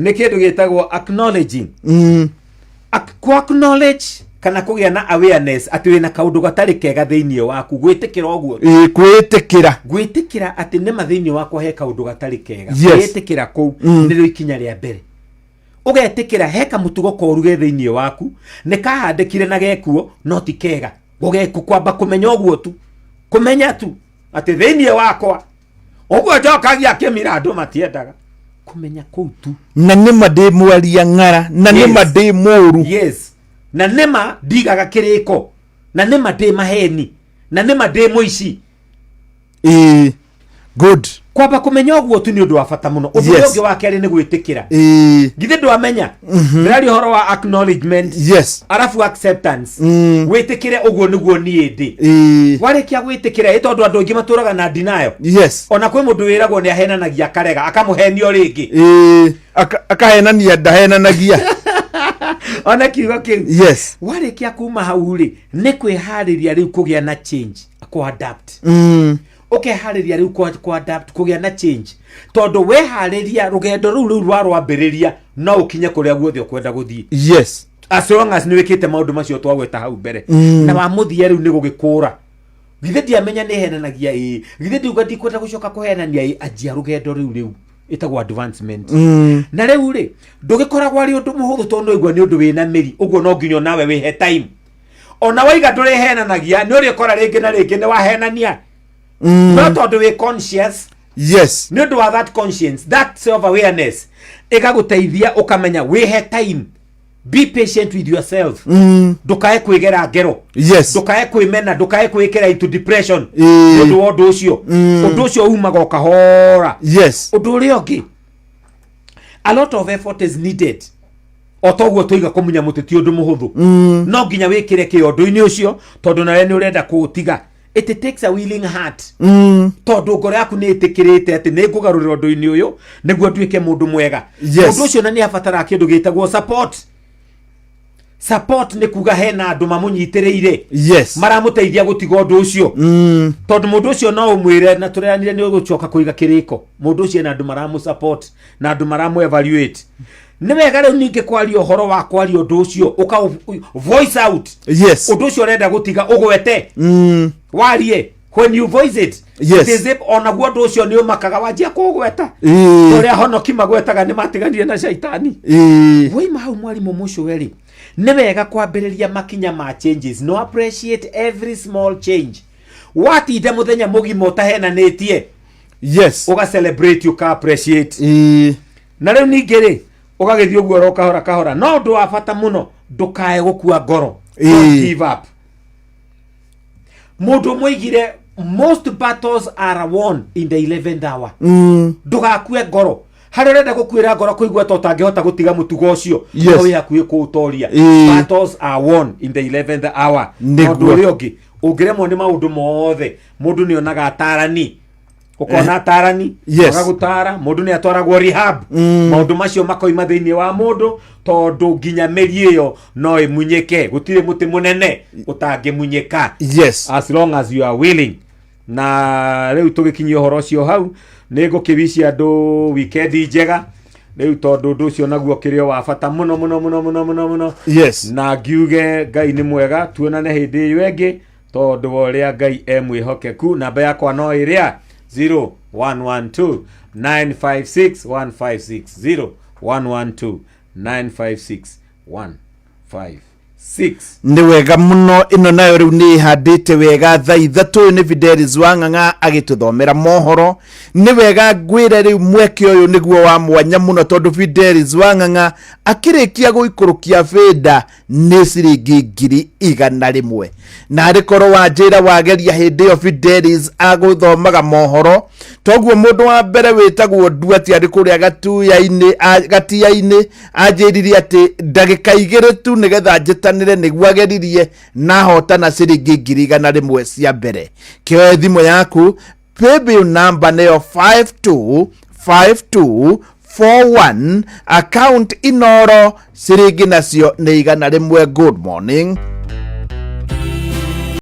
Speaker 1: nĩ kĩndũ gĩtagwo acknowledging. Ku acknowledge kana kũgĩa na awareness atĩ wĩna kaũndũ gatarĩ kega thĩinĩ waku, gwĩtĩkĩra ũguo.
Speaker 2: Ĩ, kwĩĩtĩkĩra.
Speaker 1: Gwĩtĩkĩra atĩ nĩma thĩinĩ wakwa he kaũndũ gatarĩ kega. Gwĩtĩkĩra kũu nĩrĩo ikinya rĩa mbere. Ũgetĩkĩra he kamũtugo koru ge thĩinĩ waku, nĩ kahandĩkire na gekuo no ti kega. Gũgeku kwamba kũmenya ũguo tu, kũmenya tu atĩ thĩinĩ wakwa ũguo njokagia kĩmira andũ matiendaga. Kũmenya kũu tu.
Speaker 2: Na nĩma ndĩ mwaria ng'ara, na nĩma ndĩ mũũru.
Speaker 1: Yes, na nĩma ndigaga kĩrĩko, na nĩma ndĩ maheni, na nĩma ndĩ mũici.
Speaker 2: Ĩĩ, good.
Speaker 1: Kwamba kũmenya ũguo tu nĩ ũndũ wa bata mũno. Ũndũ ũrĩa ũngĩ wa kerĩ nĩ gwĩtĩkĩra. Githĩ ndwamenya? Ndĩraria ũhoro wa acknowledgement, arabu acceptance. Wĩtĩkĩre ũguo nĩguo niĩ ndĩ. Warĩkia gwĩtĩkĩra, ĩ tondũ andũ aingĩ matũraga na denial. Ona kwĩ mũndũ wĩragwo nĩ ahenanagia, akarega, akamũhenio rĩngĩ.
Speaker 2: Ĩĩ, akahenania ndahenanagia.
Speaker 1: Ona kiugo kĩu. Warĩkia kuma hau rĩ, nĩ kwĩharĩria rĩu kũgĩa na change, kũ adapt. Ũkeharĩria rĩu kũ adapt, kũgĩa na change, tondũ weharĩria rũgendo rũu rwa rwambĩrĩria, no ũkinye kũrĩa guothe ũkwenda gũthiĩ, as long as nĩ wĩkĩte maũndũ macio twagweta hau mbere. Na wa mũthia rĩu nĩ gũgĩkũra. Githĩ ndiamenya nĩ henanagia? Ĩĩ. Githĩ ndiuga ndikwenda gũcoka kũhenania? Ĩĩ. Anjia rũgendo rĩu ĩtagwo advancement. Na rĩu rĩ, ndũgĩkoragwo arĩ ũndũ mũhũthũ, tondũ nĩwaigua nĩ ũndũ wĩna mĩri ũguo, no nginya onawe wĩhe time. Ona waiga ndũrĩhenanagia, nĩ ũrĩkora rĩngĩ na rĩngĩ nĩ wahenania, no tondũ wĩ conscious, nĩ ũndũ wa that conscience, that self awareness ĩgagũteithia ũkamenya wĩhe time, be patient with yourself. Ndũkae kwĩgera ngero, ndũkae kwĩmena, ndũkae kwĩkĩra into depression nĩ ũndũ wa ũndũ ũcio. Ũndũ ũcio umaga o kahora. Ũndũ ũrĩa ũngĩ, a lot of effort is needed. O toguo tũiga, kũmunya mũtĩ ti ũndũ mũhũthũ. No nginya wĩkĩre kĩo ũndũ-inĩ ũcio, tondũ nawe nĩ ũrenda kũũtiga. It takes a willing heart, tondũ ngoro yaku nĩ ĩtĩkĩrĩte atĩ nĩ ngũgarũrĩra ũndũ-inĩ ũyũ nĩguo nduĩke mũndũ mwega. Mũndũ ũcio na nĩ abataraga kĩndũ gĩtagwo support. Support nĩ kuga hena andũ mamũnyitĩrĩire, maramũteithia gũtiga ũndũ ũcio, tondũ mũndũ ũcio no ũmwĩre na tũreranire nĩ ũgũcoka kũiga kĩrĩko. Mũndũ ũcio ena andũ maramũ support na andũ maramũ evaluate. Nĩ wega rĩu ningĩ kwaria ũhoro wa kwaria ũndũ ũcio, ũka voice out ũndũ ũcio ũrenda gũtiga, ũgwete, warie. When you voice it, it is if onaguo ũndũ ũcio nĩ ũmakaga wanjia kũgweta. Ũrĩa honoki magwetaga nĩ matiganire na caitani. Waima hau, mwarimũ mũcũwe-rĩ, nĩ wega kwambĩrĩria makinya ma changes. No appreciate every small change. Watinda mũthenya mũgima ũtahenanĩtie, ũga celebrate, ũka appreciate. Na rĩu ningĩ rĩ, ũgagĩthiĩ ũguo oro kahora kahora. No ũndũ wa bata mũno, ndũkae gũkua ngoro. Don't give up. Mũndũ ũmwe oigire, "Most battles are won in the 11th hour." Ndũgakue ngoro harĩa ũrenda gũkuĩra ngoro, kũigua ta ũtangĩhota gũtiga mũtugo ũcio, no wĩ hakuhĩ kũũtoria. Battles are won in the 11th hour. Ũndũ ũrĩa ũngĩ, ũngĩremwo nĩ maũndũ mothe, mũndũ nĩ onaga atarani, ũkona atarani magagũtara. Mũndũ nĩ atwaragwo rehab, maũndũ macio makoima thĩinĩ wa mũndũ, tondũ nginya mĩri ĩyo no ĩmunyĩke. Gũtirĩ mũtĩ mũnene ũtangĩmunyĩka, as long as you are willing. Na rĩu tũgĩkinyia ũhoro ũcio hau, nĩ ngũkĩwicia andũ wikendi njega rĩu, tondũ ũndũ ũcio naguo kĩrĩ o wa bata mũno mũno mũno mũno mũno mũno. Na ngiuge Ngai nĩ mwega, tuonane hĩndĩ ĩyo ĩngĩ, tondũ wa ũrĩa Ngai e mwĩhokeku. Namba yakwa no ĩrĩa 0112 956 156, 0112 956 156.
Speaker 2: Nĩ wega mũno. Ĩno nayo rĩu nĩ ĩhandĩte wega. Thaa 3 ũyũ nĩ Fidelis Wang'ang'a agĩtũthomera mohoro. Nĩ wega ngwĩre rĩu mweke ũyũ nĩguo wa mwanya mũno, tondũ Fidelis Wang'ang'a akĩrĩkia gũikũrũkia bĩnda nĩ ciringi 100,000. Na arĩ korwo wanjĩra wageria hĩndĩ ĩyo Fidelis agũthomaga mohoro, toguo mũndũ wa mbere wĩtagwo Nduati arĩ kũrĩa Gatia-inĩ anjĩrire atĩ ndagĩka 2 tu nĩgetha njĩtanĩre nĩguo ageririe na hotana ciringi 100,000 cia mbere. Kĩoe thimũ yaku, paybill number nĩyo 525241, account Inoro, ciringi nacio nĩ 100. Good morning.